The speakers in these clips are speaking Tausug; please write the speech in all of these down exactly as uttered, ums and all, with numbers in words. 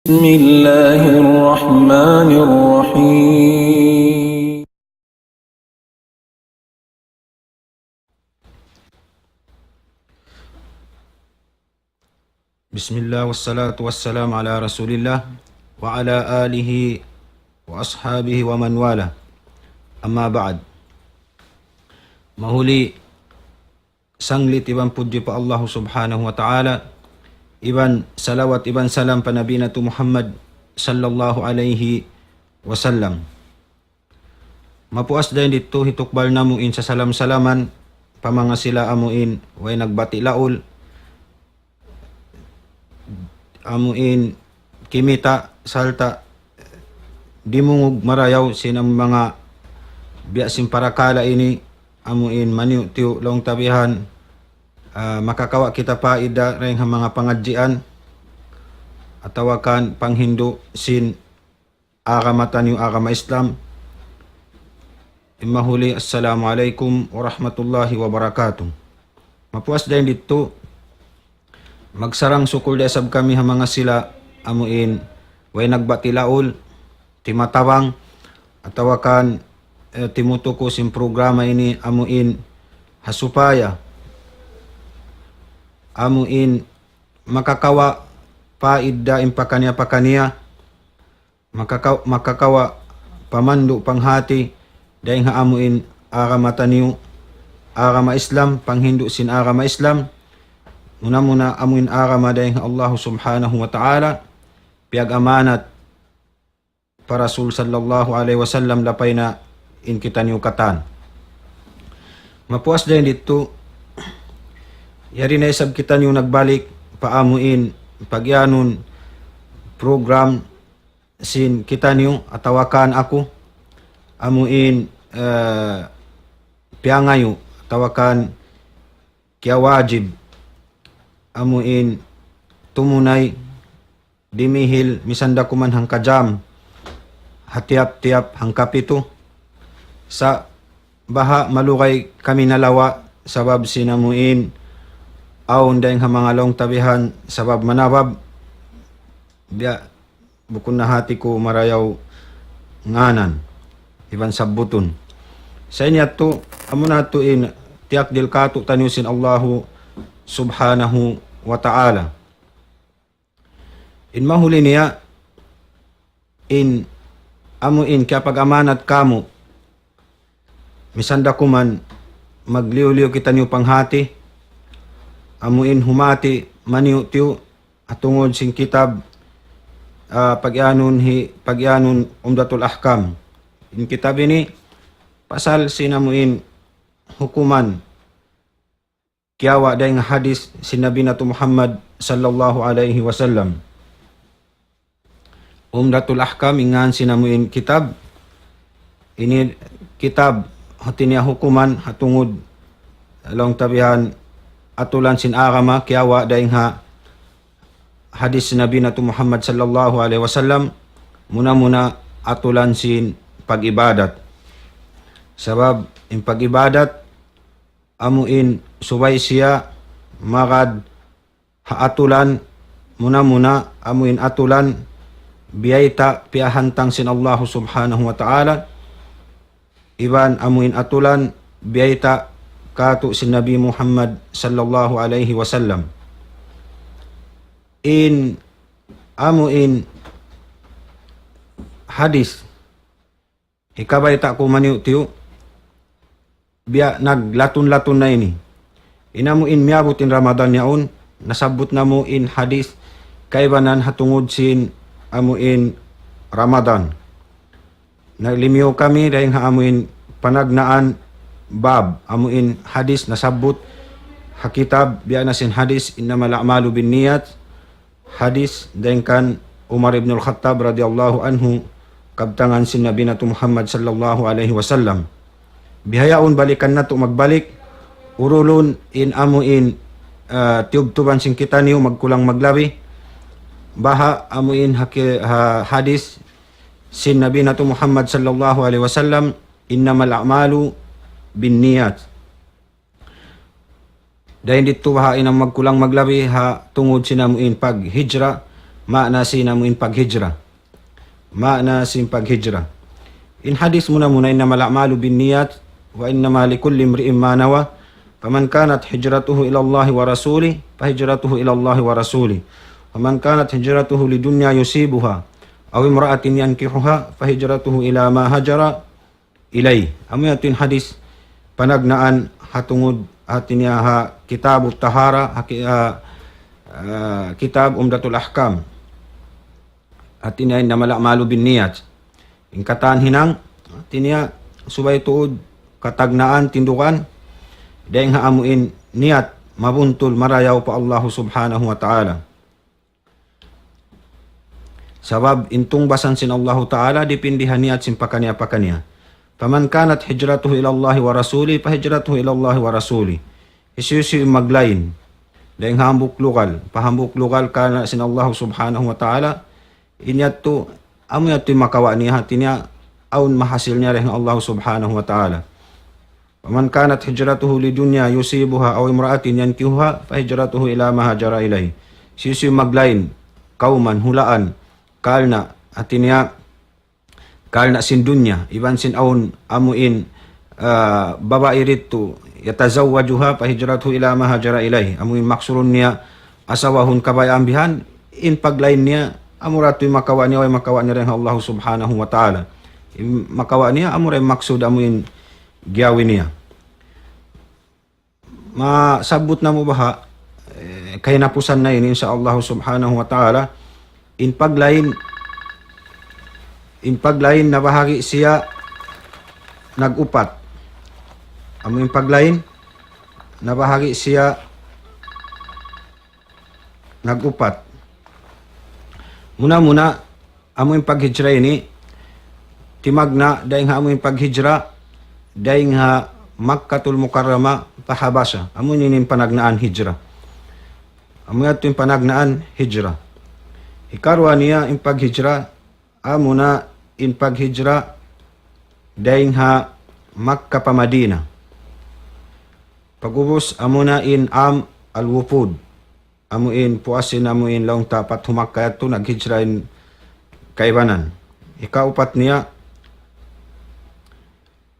بسم الله الرحمن الرحيم. بسم الله والصلاة والسلام على رسول الله وعلى آله وأصحابه ومن والاه. أما بعد. Mahuli sanglit iban pudji pa Allah Subhanahu wa Ta'ala, iban salawat iban salam pa Nabi natu' Muhammad sallallahu alayhi wasallam. Mapuas dayn didtu hitukbal namu' in sasalam-salaman pa manga sila amu in way nagbati' laul, amu in kimita' sarta' dimungug marayaw sin amu manga biya' sin parakala' ini, amu in maniyu'-tiyu' laung ta bihan, ah, makakawa' kita paida dayn ha manga pangadjian atawa kan panghindu' sin agama taniyu agama Islam. In mahuli, Assalamu alaykum warahmatullahi wabarakatuh. Mapuas dayn didtu, magsarang-sukul da isab kami ha manga sila amu in way nagbati' laul, timatabang, atawa kan, eh, timutuku sin programa ini amu in ha supaya amu in makakawa' paida in pakaniya-pakaniya, makaka-, makakawa' pamandu' panghati dayn ha amu in agama taniyu agama Islam, panghindu' sin agama Islam. Muna-muna amu in agama dayn ha Allah Subhanahu wa Ta'ala, piyag-amanat pa Rasul sallallahu alayhi wasallam lapay na in kitaniyu katan. Mapuas dayn didtu, yari na isab kitaniyu nagbalik pa amu in pagiyanun program sin kitaniyu atawa kan aku, amu in, eh, piyangayu' atawa kan kiyawajib, amu in tumunay dimihil misan da kuman hangka jam ha tiyap-tiyap hangkapitu. Sa' baha' malugay kami nalawa' sabab sin amu in awn dayn ha manga laung ta bihan sabab manabab, biya' bukun na hati ku marayaw ngānan iban sabbutun. Sa' ini yadtu, amu na yadtu in tiyakdil kātu'niyu sin Allahu Subhanahu wa Ta'ala. In mahuli niya, in amu in kiyapag-amanat kāmu', misan da kuman magliyu-liyu kitaniyu panghati, amu in humati maniyu'-tiyu' ha tungud sin kitab, ah, pagiyanun hi, pagiyanun Umdatul Ahkam. In kitab ini pasal sin amu in hukuman kiyawa' dayn ha hadis sin Nabi natu' Muhammad sallallahu alayhi wasallam. Umdatul Ahkam in ngān sin amu in kitab. Ini kitab hati niya hukuman ha tungud laung ta bihan atulan sin agama kiyawa' dayn ha hadis sin Nabi natu' Muhammad sallallahu alayhi wasallam, muna-muna atulan sin pag-ibadat. Sabab in pag-ibadat amu in subay siya magad ha atulan, muna-muna amu in atulan biyayta' piyahantang sin Allahu Subhanahu wa Ta'ala, iban amu in atulan biyayta' kātu' sin Nabi Muhammad sallallahu alayhi wasallam. In amu in hadis hikabayta' ku maniyu'-tiyu', biya' naglatun-latun na ini. In amu in miyabut in Ramadan yaun, nasabbut namu' in hadis kaibanan ha tungud sin amu in Ramadan. Naglimiyu kami dayn ha amu in panagnaan bab, amu in hadis nasabbut ha kitab, biya' na sin hadis, إنما الأعمال بالنيات, hadis dayn kan Umar ibn al-Khattab radiyallahu anhu, kabtangan sin Nabi natu' Muhammad sallallahu alayhi wasallam. Bihaun balikan natu' magbalik, urulun in amu in, ah, tiyubtuban sin kitaniyu magkulang maglabi. Baha' amu in haki-, ha-, hadis sin Nabi natu' Muhammad sallallahu alayhi wasallam, إنما الأعمال بالنيات. Dayn didtu baha' in magkulang maglabi ha tungud sin amu in paghijra, maana sin amu in paghijra. Maana sin paghijra. In hadith muna-muna, إنما الأعمال بالنيات وإنما لكل امرئ ما نوى فمن كانت هجرته إلى الله ورسوله فهجرته إلى الله ورسوله ومن كانت هجرته لدنيا يصيبها أو امرأة ينكحها فهجرته إلى ما هاجر إليه. Amu yadtu in hadith panagnaan ha tungud hati niya ha Kitabut Tahara, ha ki-, ah, ah, Kitab Umdatul Ahkam. Hati niya إنما الأعمال بالنيات. In katan hinang, hati niya subay tuud katagnaan tindugan, dayng ha amu in niyat mabuntul marayaw pa Allahu Subhanahu wa Ta'ala. Sabab in tungbasan sin Allahu Ta'ala dipindi ha niyat sin pakaniya-pakaniya. فمن كانت هجرته إلى الله ورسوله فهجرته إلى الله ورسوله. Hisiyu-siyu in maglain dayng ha hambuuk lugal pa hambuuk lugal karna' sin Allahu Subhanahu wa Ta'ala, in yadtu, amu yadtu in makawa' niya, hati niya awn mahasil niya dayng ha Allahu Subhanahu wa Ta'ala. ومن كانت هجرته لدنيا يصيبها أو امرأة ينكحها فهجرته إلى ما هاجر إليه. Hisiyu-siyu maglain, kawman, hulaan, karna', hati niya, karna' sin dunya, iban sin awn amu in, ah, babai didtu, يتزوجها فهجرته إلى ما هاجر إليه. Amu in maksurun niya asawahun kabayaan bihan, in paglain niya, amura tuud in makawa' niya, way makawa' niya dayng ha Allahu Subhanahu wa Ta'ala. In makawa' niya, amura in maksud amu in giyawi niya. Masabbut namu' baha', eh, kahinapusan na ini, insya Allah Subhanahu wa Ta'ala. In paglain, in paglain nabahagi' siya nag-upat. Amu in paglain nabahagi' siya nag-upat. Muna-muna, amu in paghijra ini, timagna' dayng ha amu in paghijra dayng ha Makkatul Mukarrama pa Habasha. Amu ini in panagnaan hijra. Amu yadtu in panagnaan hijra. Hikaruwa niya in paghijra, amuna in paghijra dayng ha Makka pa Madina. Pag'ubus, amuna in am al-wufud. Amu in puas sin amu in laung ta Fathu Makkah yadtu, naghijra in kaibanan. Hikaupat niya,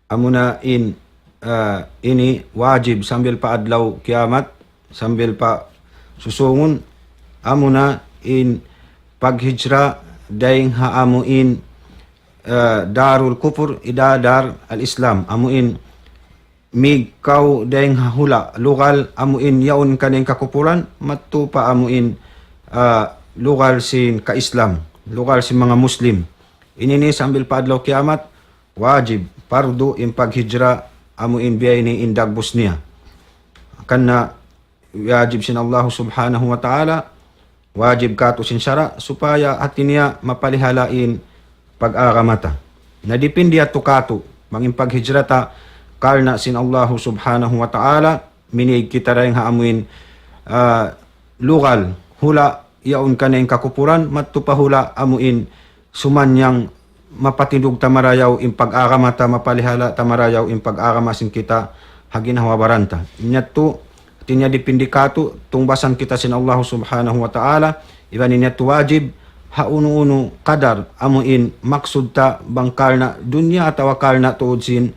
amuna in, ah, ini wajib sambil pa adlaw kiyamat, sambil pa susungun, amuna in paghijra dayng ha amu in, ah, darul kufur ila dar al-Islam, amu in mīg kaw dayng ha hula' lugal amu in yaun kaniya in kakupuran, madtu pa amu in, ah, lugal sin ka-Islam, lugal sin manga Muslim. Ini ini sambil pa adlaw kiyamat, wajib, pardu in paghijra amu in biya' ini in dagbus niya. Karna' wajib sin Allah Subhanahu wa Ta'ala, wajib kātu' sin sara', supaya hati niya mapalihala' in pag-agama ta. Na dipindi yadtu kātu', bang in paghijra ta karna' sin Allah Subhanahu wa Ta'ala, minīg kita dayng ha amu in, ah, lugal, hula', yaun kaniya in kakupuran, madtu pa hula' amu in sumannang mapatindug ta marayaw in pag-agama ta, mapalihala' ta marayaw in pag-agama sin kita ha ginhawa-baran ta. In yadtu, hati niya dipindi kātu', tungbasan kita sin Allah Subhanahu wa Ta'ala, iban in yadtu wajib, ha unu-unu kadar, amu in maksud ta bang karna' dunya atawa karna' tuud sin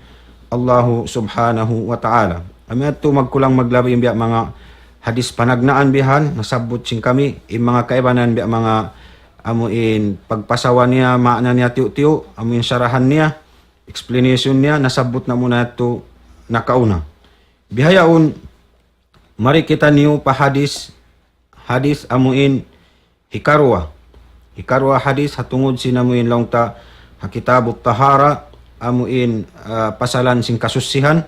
Allah Subhanahu wa Ta'ala. Amu yadtu magkulang maglabi in biya' manga hadith panagnaan bihan, nasabbut sin kami, in manga kaibanan biya' manga amu in pagpasawa niya, maana niya tiyu'-tiyu', amu in sarahan niya, explanation niya, nasabbut namu' na yadtu nakauna. Bihaun, mari kitaniyu pa hadith, hadith amu in hikaruwa. Hikaruwa hadith ha tungud sin amu in laung ta ha Kitabut Tahara, amu in, ah, pasalan sin kasusihan.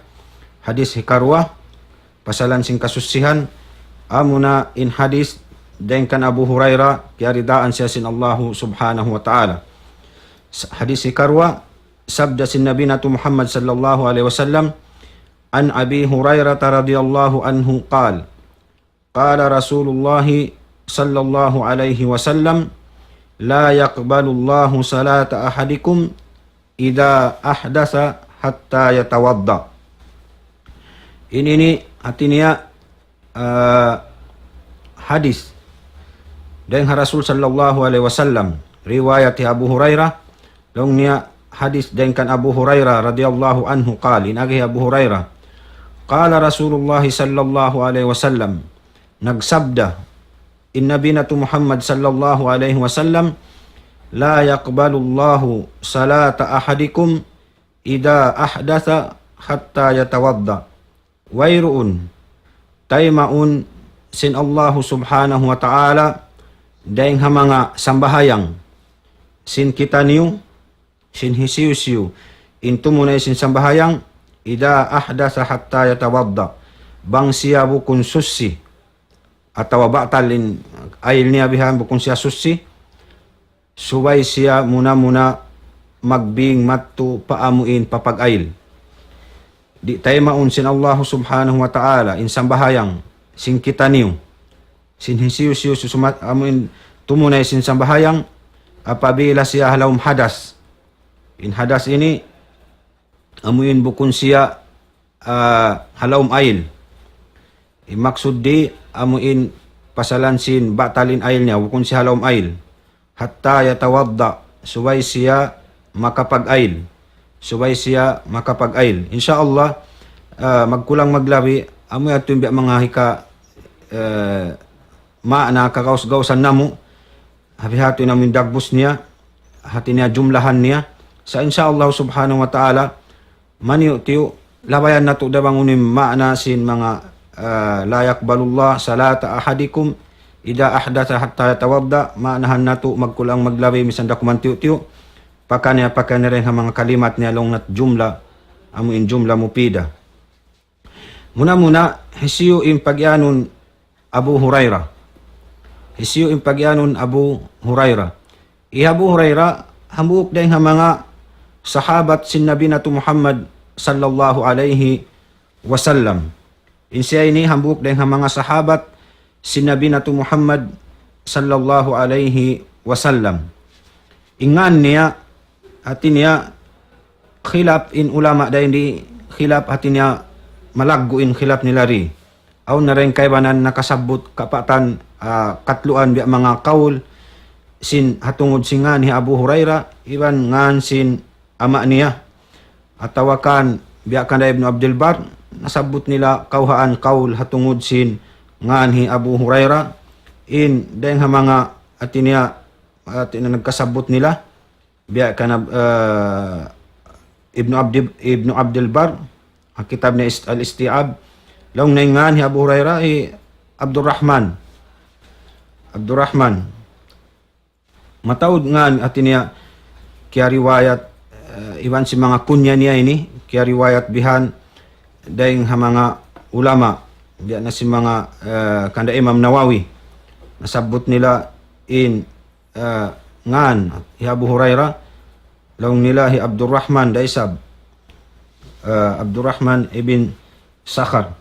Hadith hikaruwa, pasalan sin kasusihan, amuna in hadith dayng kan Abu Hurairah, kiyaridaan siya sin Allahu Subhanahu wa Ta'ala. S-, hadith hikaruwa, sabda sin Nabi natu' Muhammad sallallahu alayhi wasallam, عن أبي هريرة رضي الله عنه قال، قال رسول الله صلى الله عليه وسلم، لا يقبل الله صلاة أحدكم إذا أحدث حتى يتوضأ. Ini ini hati niya, ah, hadith. Dayn ha Rasul sallallahu alayhi wasallam, riwayat hi Abu Hurairah, laung niya hadith dayn kan Abu Hurairah radiyallahu anhu qal, in agi hi Abu Hurairah, قال رسول الله صلى الله عليه وسلم, nagsabda in Nabi natu' Muhammad sallallahu alayhi wasallam, لا يقبل الله صلاة أحدكم إذا أحدث حتى يتوضأ. Wayruun taymaun sin Allahu subhanahu wa ta'ala dayn ha manga sambahayang sin kitaniyu, sin hisiyu-siyu in tumunay sin sambahayang, إذا أحدث حتى يتوضأ, bang siya bukun suchi atawa batal in ayil niya bihan, bukun siya suchi, subay siya muna-muna magbing madtu pa amuin papag-ayil. Di' taymaun sin Allahu subhanahu wa ta'ala in sambahayang sin kitaniyu, sin hisiyu-siyu susumat amuin tumunay sin sambahayang, apabila siya ha lawm hadas. In hadas ini, amuin bukun siya, ah, ha lawm ayil. In maksud di, amuin pasalan sin batal in ayil niya, bukun siya ha lawm ayil. حتى يتوضأ, subay siya makapag-ayil. Subay siya makapag-ayil. Insya Allah, ah, magkulang maglabi, amu yadtu in biya' manga hika, eh, maana kagaus-gausan namu', hati-hati namu' in dagbus niya, hati niya jumlahan niya. Sa' insya Allah subhanahu wa ta'ala, maniyu'-tiyu', labayan natu' da bang unu in maana sin manga, ah, لا يقبل الله صلاة أحدكم إذا أحدث حتى يتوضأ, maanahan natu' magkulang maglabi misan da kuman tiyu'-tiyu', pakaniya-pakaniya dayn ha manga kalimat niya laung nat jumla, amu in jumla mupida. Muna-muna, hisiyu in pagiyanun Abu Hurairah. Hisiyu in pagiyanun Abu Hurairah. Hi Abu Hurairah, hambuuk dayn ha manga sahabat sin Nabi natu' Muhammad sallallahu alayhi wasallam. In siya ini hambuuk dayn ha manga sahabat sin Nabi natu' Muhammad sallallahu alayhi wasallam. In ngan niya, hati niya, khilaf in ulama dayn di, khilaf hati niya malaggu' in khilaf nila di. Awn na dayn kaibanan nakasabbut kapatan, ah, katluan biya' manga kaul sin ha tungud sin ngan hi Abu Hurairah, iban ngan sin ama' niya. Atawa kan biya' kan da Ibnu Abdul Barr, nasabbut nila kawhaan kaul ha tungud sin ngan hi Abu Hurairah, in dayn ha manga hati niya, hati niya nagkasabbut nila, biya' kan, eh, Ibnu Abdi-, Ibnu Abdul Barr, ha kitab niya Ist-, Al-Isti'ab, laung niya in ngan hi Abu Hurairah, hi Abdurrahman. Abdurrahman. Mataud ngan hati niya kiyariwayat, eh, iban sin manga kunya niya ini, kiyariwayat bihan dayn ha manga ulama, biya' na sin manga, eh, kan da Imam Nawawi. Nasabbut nila in, eh, ngan hi Abu Hurairah, laung nila hi Abdurrahman da isab, eh, Abdurrahman ibn Sakhar.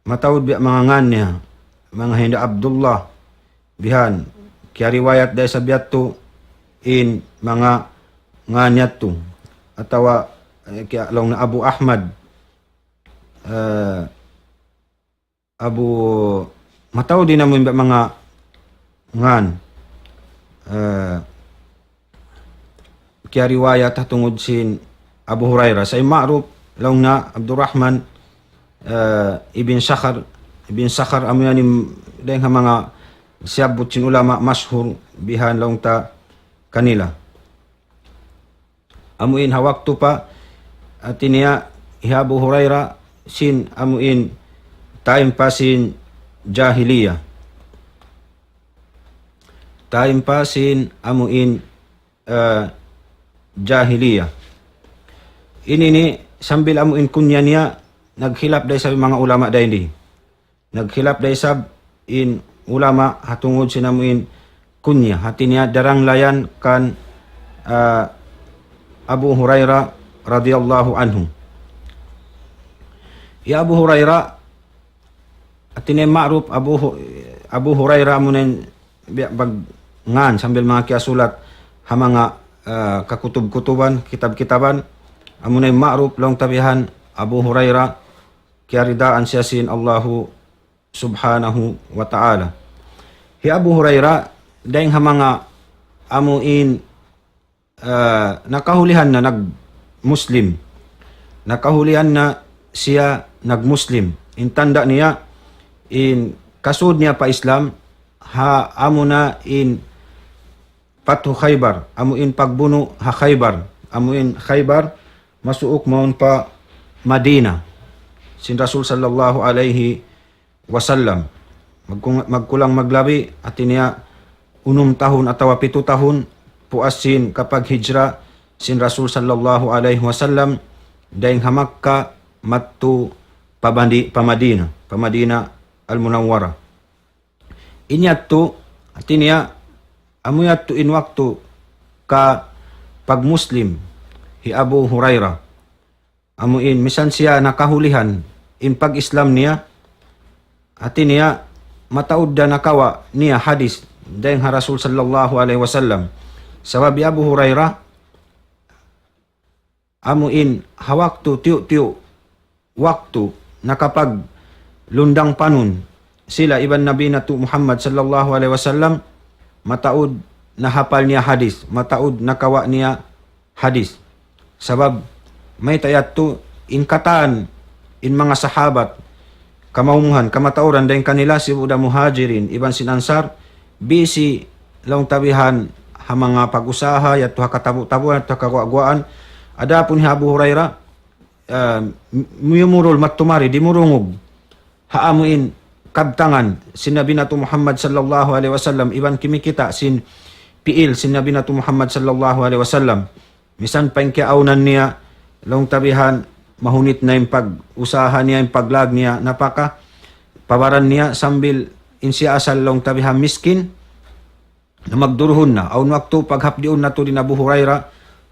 Mataud biya' manga ngan niya, manga hinda Abdullah, bihan, kiyariwayat da isab yadtu in manga ngan yadtu. Atawa, eh, kiya-, laung na Abu Ahmad, eh, Abu, mataud in amu in biya' manga ngan, eh, kiyariwayat ha tungud sin Abu Hurairah. Sa' in ma'ruf, laung na Abdurrahman, eh, ibn Sakhar, ibn Sakhar, amu yan in dayn ha manga siyabbut sin ulama mashhur bihan laung ta kanila. Amu in ha waktu pa, hati niya, hi Abu Hurairah, sin amu in time pa sin jahiliya. Time pa sin amu in, eh, jahiliya. Ini ini sambil amu in kunya niya, nagkhilaf da isab in manga ulama dayn di. Nagkhilaf da isab in ulama ha tungud sin amu in kunya. Hati niya daranglayan kan, ah, Abu Hurairah radiyallahu anhu. Ya Abu Hurairah, hati niya ma'ruf Abu Hu-, Abu Hurairah amu na in biya' bag ngan sambil manga kiyasulat ha manga, ah, kakutub-kutuban, kitab-kitaban. Amu na in ma'ruf laung ta bihan Abu Hurairah, kiyaridaan siya sin Allahu subhanahu wa ta'ala. Hi Abu Hurairah, dayn ha manga amu in, ah, nakahulihan na nag-Muslim. Nakahulihan na siya nag-Muslim. In tanda' niya, in kasud niya pa Islam, ha amu na in Fathu Khaybar, amu in pagbunu' ha Khaybar, amu in Khaybar, masuuk mawn pa Madina. Sin Rasul sallallahu alayhi wasallam. Magkung-, magkulang maglabi, hati niya unum tahun atawa pitu tahun, puas sin kapaghijra sin Rasul sallallahu alayhi wasallam, dayn ha Makkah, madtu pa Madi-, pa Madina, pa Madina Al-Munawwara. In yadtu, hati niya, amu yadtu in waktu ka pag-Muslim, hi Abu Hurairah. Amu in, misan siya nakahulihan, in pag-Islam niya, hati niya, mataud da nakawa' niya hadis, dayn ha Rasul sallallahu alayhi wasallam. Sabab hi Abu Hurairah, amu in ha waktu tiyu'-tiyu' waktu nakapaglundang panun sila iban Nabi natu' Muhammad sallallahu alayhi wasallam, mataud nahapal niya hadis, mataud nakawa' niya hadis. Sabab mayta' yadtu in katan in manga sahabat, kamaumuhan, kamatauran dayn kanila sibu' da Muhajirin iban sin Ansar, bisi laung ta bihan ha manga pag-usaha, yadtu ha katabu-tabuan, yadtu ha kaguwa'-guwaan. Adapun hi Abu Hurairah, ah, m-, miyumurul matumari, dimurungug ha amu in kabtangan sin Nabi natu' Muhammad sallallahu alayhi wasallam, iban kimikita' sin piil sin Nabi natu' Muhammad sallallahu alayhi wasallam. Misan pa in kiyaawnan niya, laung ta bihan, mahunit na in pag-usaha niya, in paglag niya, napaka, pa baran niya, sambil in siya asal laung ta bihan miskin, na magduruhun na. Awn waktu paghapdiun na tuud in Abu Hurairah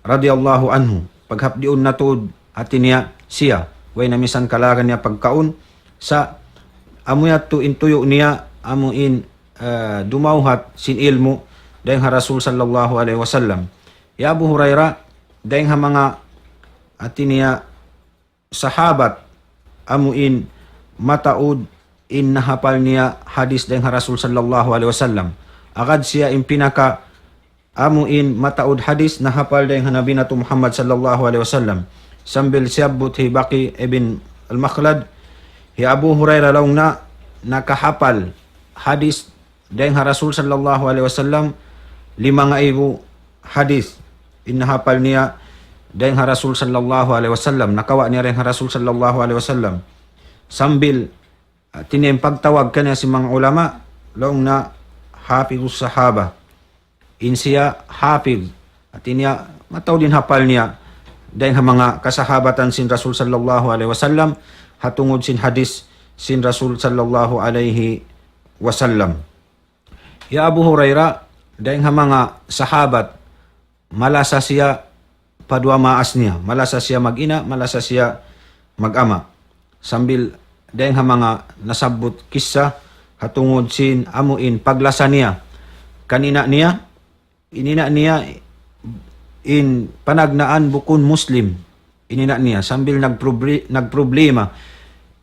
radiyallahu anhu. Paghapdiun na tuud, hati niya siya. Way na misan kalagan niya pagkaun. Sa' amu yadtu in tuyu' niya, amu in, ah, dumawhat sin ilmu' dayn ha Rasul sallallahu alayhi wasallam. Hi Abu Hurairah, dayn ha manga, hati niya, sahabat, amu in mataud in nahapal niya hadis dayn ha Rasul sallallahu alayhi wasallam. Agad siya in pinaka amu in mataud hadis nahapal dayn ha Nabi natu' Muhammad sallallahu alayhi wasallam. Sambil siyabbut hi Baqi ibn al-Makhlad, hi Abu Hurairah laung niya nakahapal hadis dayn ha Rasul sallallahu alayhi wasallam lima ngaibu hadis. In nahapal niya dayn ha Rasul sallallahu alayhi wasallam, nakawa' niya dayn ha Rasul sallallahu alayhi wasallam. Sambil, ah, hati niya in pagtawag kaniya sin manga ulama, laung niya hafizus sahaba. In siya hafiz, hati niya mataud in hapal niya dayn ha manga kasahabatan sin Rasul sallallahu alayhi wasallam, ha tungud sin hadis sin Rasul sallallahu alayhi wasallam. Hi Abu Hurairah, dayn ha manga sahabat, malasa siya pa duwa maas niya, malasa siya mag-ina', malasa siya mag-ama'. Sambil dayn ha manga nasabbut kissa, ha tungud sin amu in paglasa niya kan ina' niya, in ina' niya in panagnaan bukun Muslim, in ina' niya, sambil nagprobli-, nagproblema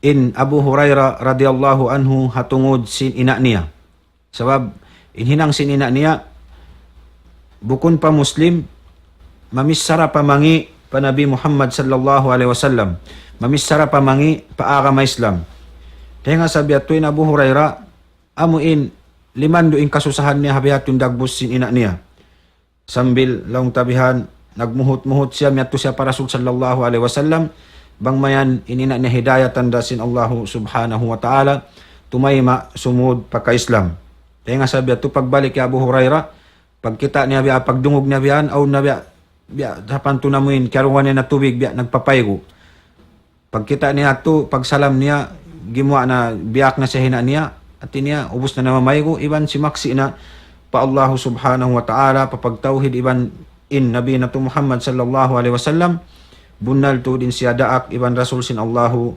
in Abu Hurairah radiyallahu anhu ha tungud sin ina' niya. Sabab in hinang sin ina' niya, bukun pa Muslim, mamichara pa mangi' pa Nabi Muhammad sallallahu alayhi wasallam, mamichara pa mangi' pa agama Islam. Dayn ha sabab yadtu in Abu Hurairah, amu in limandu' in kasusahan niya ha bihaun dagbus sin ina' niya. Sambil laung ta bihan, nagmuhut-muhut siya, miyadtu siya pa Rasul sallallahu alayhi wasallam, bang mayan in ina' niya hidayatan da sin Allahu subhanahu wa ta'ala, tumayma' sumud pagka-Islam. Dayn ha sabab yadtu pagbalik hi Abu Hurairah, pagkita' niya biya', pagdungug niya biya', awn na biya', biya', dapan tu namuin, kiyarungan niya na tubig, biya', nagpapaygu. Pagkita' niya yadtu, pagsalam niya, gimuwa' na biyak na siya ha ina' niya, hati niya, ubus na namamaygu, iban simaksi' na pa Allahu subhanahu wa ta'ala, pa pagtawhid iban in Nabi natu' Muhammad sallallahu alayhi wasallam, bunnal tuud in siya daak iban Rasul sin Allahu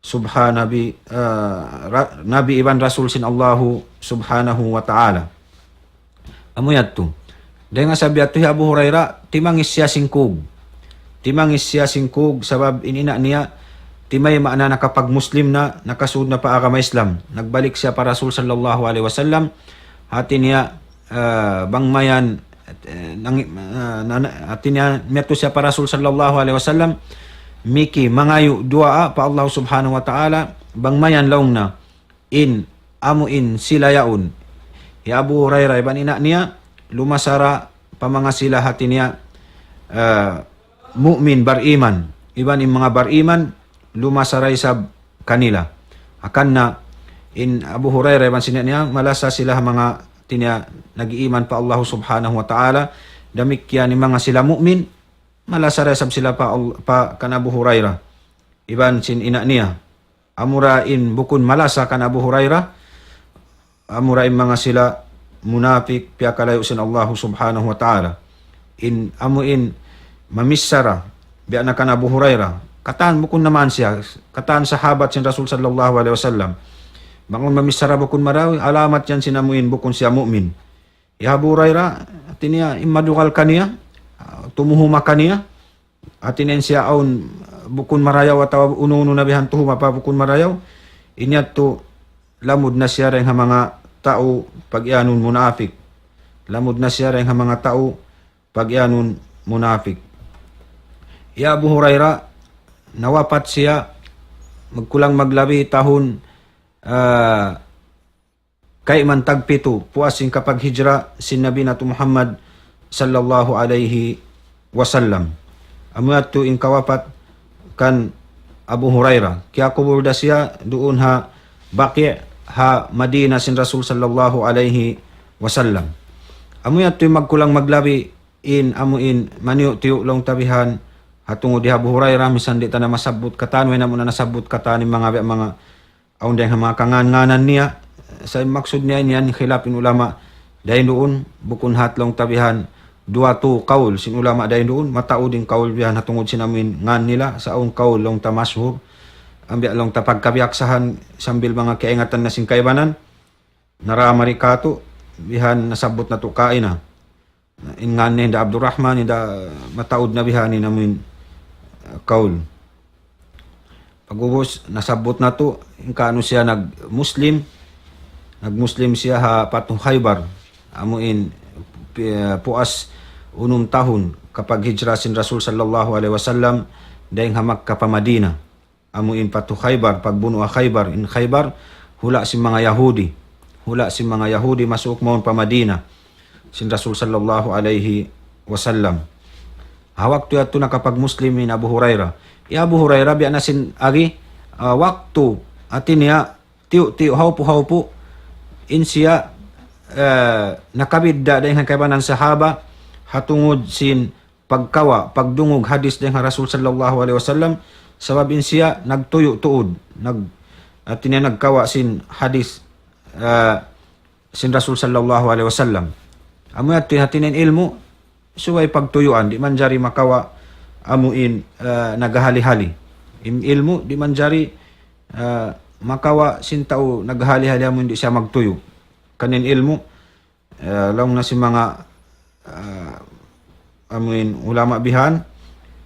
subhanabi-, ah, ra-, Nabi iban Rasul sin Allahu subhanahu wa ta'ala. Amu yadtu. Dayn ha sabab yadtu hi Abu Hurairah, timangis siya sin kug. Timangis siya sin kug, sabab in ina' niya, timayma' na nakapag-Muslim na, nakasud na pa agama Islam. Nagbalik siya pa Rasul sallallahu alayhi wasallam, hati niya, ah, bang mayan, eh, nang-, ah, nana-, hati niya, miyadtu siya pa Rasul sallallahu alayhi wasallam, miki mangayu' duwaa pa Allah Subhanahu wa Ta'ala, bang mayan laung na, in, amu in sila yaun. Hi Abu Hurairah iban ina' niya, lumasa ra pa manga sila hati niya, ah, mu'min, bariman. Iban in manga bariman, lumasa ra isab kanila. Hangkan na in Abu Hurairah iban sin ina' niya, malasa sila ha manga hati niya nag-iiman pa Allah Subhanahu wa Ta'ala. Damikkiyan in manga sila mu'min, malasa ra isab sila pa Al-, pa kan Abu Hurairah iban sin ina' niya. Amura in bukun malasa kan Abu Hurairah, amura in manga sila munapik, piyakalayu' sin Allah Subhanahu wa Ta'ala. In amu in mamichara, biya' na kan Abu Hurairah. Katan bukun na man siya, katan sahabat sin Rasul sallallahu alayhi wasallam. Bang awn mamichara bukun marayaw, alamat yan sin amu in bukun siya mu'min. Hi Abu Hurairah, hati niya, in madugal kaniya, ah, tumuhuma kaniya, hati niya in siya awn bukun marayaw atawa unu-unu na bihan tuhuma pa bukun marayaw, in yadtu lamud na siya dayn ha manga tau pag-iyanun munapik. Lamud na siya dayn ha manga tau pag-iyanun munapik. Hi Abu Hurairah, nawapat siya, magkulang maglabi tahun, ah, kayman tagpitu, puas sin kapaghijra sin Nabi natu' Muhammad sallallahu alayhi wasallam. Amu yadtu in kawapat kan Abu Hurairah. Kiyakubul da siya duun ha Baqi' ha Madina sin Rasul sallallahu alayhi wasallam. Amu yadtu in magkulang maglabi in amu in maniyu'-tiyu' laung ta bihan ha tungud hi Abu Hurairah, misan di' ta na masabbut katan, way na mu na nasabbut katan in manga, manga awn dayn ha manga kangan-nganan niya. Sa' in maksud niya in yan khilaf in ulama dayn duun, bukun hat laung ta bihan duwa tu kaul sin ulama dayn duun, mataud in kaul bihan ha tungud sin amu in ngan nila, sa' awn kaul laung ta mashhur, ambiya' laung ta pagkabiyaksahan sambil manga kaingatan na sin kaibanan, nara mari katu', bihan nasabbut natu' kaina. Na, in ngan niya hinda Abdurrahman, hinda mataud na bihan in amu in, uh, kaul. Pag'ubus, nasabbut natu', in kaunu siya nag-Muslim, nag-Muslim siya ha Patu Khaybar, amu in, pi-, puas unum tahun kapaghijra sin Rasul sallallahu alayhi wasallam, dayn ha Makkah pa Madina. Amu in Patu Khaybar, pagbunu' ha Khaybar, in Khaybar, hula' sin manga Yahudi. Hula' sin manga Yahudi, masuuk mawn pa Madina sin Rasul sallallahu alayhi wasallam. Ha waktu yadtu nakapag-Muslim in Abu Hurairah. Hi Abu Hurairah, biya' na sin agi, ah, waktu, hati niya, tiyu'-tiyu', hawpu'-hawpu', in siya, eh, nakabidda' dayn ha kaibanan sahaba, ha tungud sin pagkawa', pagdungug hadis dayn ha Rasul sallallahu alayhi wasallam, sabab in siya nagtuyu' tuud, nag-, hati niya nagkawa' sin hadis, ah, sin Rasul sallallahu alayhi wasallam. Amu yadtu in hati niya in ilmu', subay pagtuyuan, di' manjari makawa' amu in, ah, naghahali-hali. In ilmu', di' manjari, ah, makawa' sin tau naghahali-hali amu in di' siya magtuyu'. Kan in ilmu', ah, laung na sin manga, ah, amu in ulama bihan,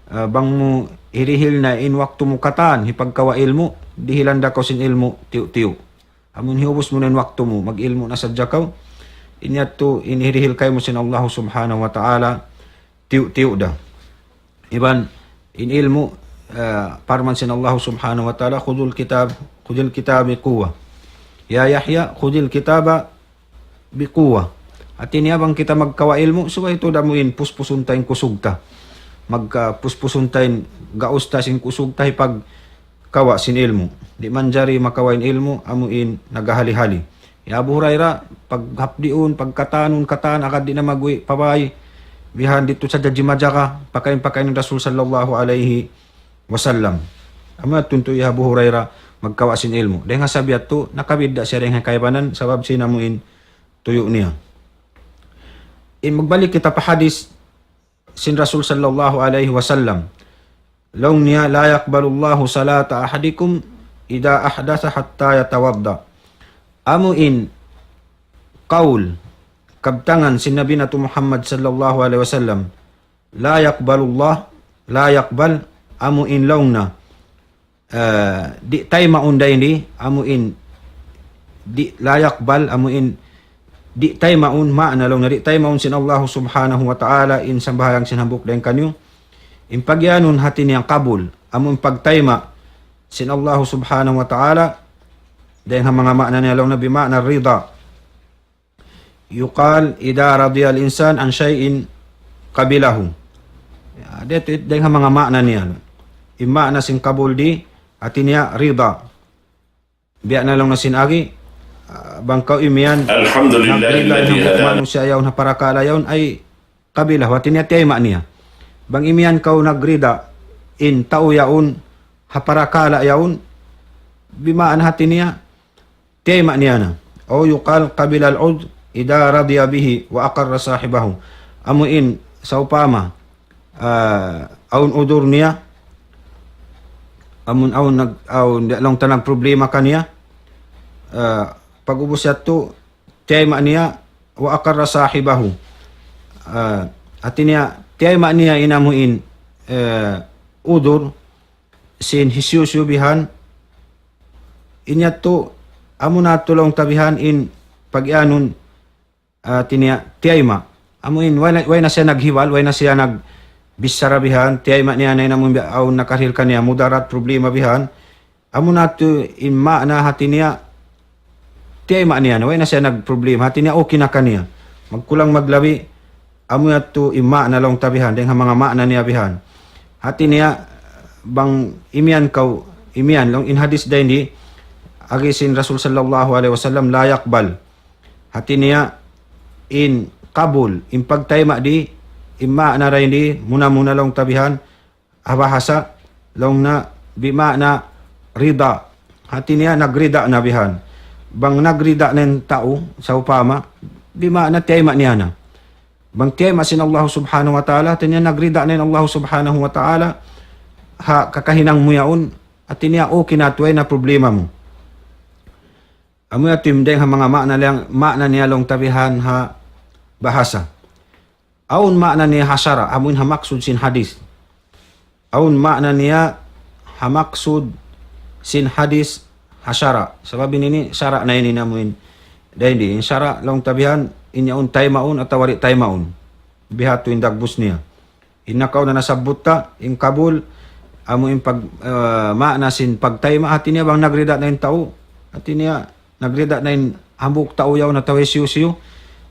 ah, bang mu hirihil na in waktu mu katan, hipagkawa' ilmu', dihilan da kaw sin ilmu', tiyu'-tiyu'. Amu in hiubus mu na in waktu mu, mag-ilmu' na sadja kaw, in yadtu in hirihil kaymu sin Allah subhanahu wa ta'ala, tiyu'-tiyu' da. Iban in ilmu', eh, parman sin Allah subhanahu wa ta'ala, "Khudhul kitab, khudhil kitab bi quwwah. Ya Yahya, khudhil kitaba bi quwwah." Hati niya bang kita magkawa' ilmu', subay tuud amu in puspusun ta in kusug ta. Mag, ah, puspusun ta in gaus ta sin kusug ta hipagkawa' sin ilmu'. Di' manjari makawa' in ilmu', amu in naghahali-hali. Hi Abu Hurairah, paghapdiun, pagkatanun, katan, agad di' na magwi' pa bay. Bihan didtu sadja jimajaka, pakain-pakain in Rasul sallallahu alayhi wasallam. Amu yadtu in tuyu' hi Abu Hurairah magkawa' sin ilmu'. Dayn ha sabab yadtu, nakabidda' siya dayn ha kaibanan, sabab sin amu in tuyu' niya. In magbalik kita pa hadis, sin Rasul sallallahu alayhi wasallam. Laung niya, "La yaqbalullahu salata ahadikum idha ahdatha hatta yatawadda." Amu in qawl, kabtangan sin Nabi natu' Muhammad sallallahu alayhi wasallam, "La yaqbalullah," la yaqbal, amu in laung na, eh, di' taymaun dayn di, amu in, di', la yaqbal, amu in, di' taymaun, maana laung niya di' taymaun sin Allahu Subhanahu wa Ta'ala in sambahayang sin hambuuk dayn kaniyu. In pagiyanun hati niya qabul, amu in pagtayma' sin Allahu Subhanahu wa Ta'ala, dayn ha manga maana niya laung niya bima'na rida. يقال إذا رضي الإنسان عن شيء قبله. Ya, dayn ha manga maana niya. In maana sin qabul di, hati niya rida. Biya' na laung niya sin agi, ah, bang kaw imiyan, الحمد لله nagrida in الذي hambuuk هدانا. Manusiya' yaun ha parakala' yaun, ay qabila, hati niya tiyayma' niya. Bang imiyan kaw nagrida in tau yaun ha parakala' yaun, bima'na hati niya tiyayma' niya na. أو يقال قبل العذر إذا رضي به وأقر صاحبه. Amu in, sawpama, ah, awn udhur niya, amun awn nag-, awn di' laung ta nagproblema kaniya, ah, pag'ubus yadtu, tiyayma' niya, وأقر صاحبه. Ah, hati niya, tiyayma' niya in amu in, eh, udhur, sin hisiyu-siyu bihan, in yadtu, amu na yadtu laung ta bihan in pagiyanun, ah, hati niya, tiyayma'. Amu in, way na, way na siya naghiwal, way na siya nagbichara bihan, tiyayma' niya na in amu in bi-, awn nakarihil kaniya, mudarat, problema bihan. Amu na yadtu in maana hati niya, tiyayma' niya na, way na siya nagproblema. Hati niya, okay na kaniya. Magkulang maglabi, amu yadtu in maana laung ta bihan, dayn ha manga maana niya bihan. Hati niya, bang imiyan kaw, imiyan laung in hadis dayn di, agi sin Rasul sallallahu alayhi wasallam, لا يقبل. Hati niya, in qabul, in pagtayma' di, in maana dayn di, muna-muna laung ta bihan, ha bahasa, laung niya bima'na rida. Hati niya nagrida na bihan. Bang nagrida na in tau, sawpama, bima'na tiyayma' niya na. Bang tiyayma' sin Allah Subhanahu wa Ta'ala, hati niya nagrida na in Allah Subhanahu wa Ta'ala, ha kakahinang mu yaun, hati niya okay na yadtu, way na problema mu. Amu yadtu in dayn ha manga maana niya, maana niya laung ta bihan ha bahasa. Awn maana niya ha sara', amu in ha maksud sin hadis. Awn maana niya ha maksud sin hadis ha sara'. Sabab ini, ini sara' na ini namu in. Dayn di, in sara' laung ta bihan, in yaun taymaun atawa di' taymaun. Bihadtu in dagbus niya. In nakauna nasabbut ta, in qabul, amu in pag-, eh, maana sin pagtayma', hati niya bang nagrida na in tau, hati niya nagrida na in hambuuk tau yaun atawa hisiyu-siyu,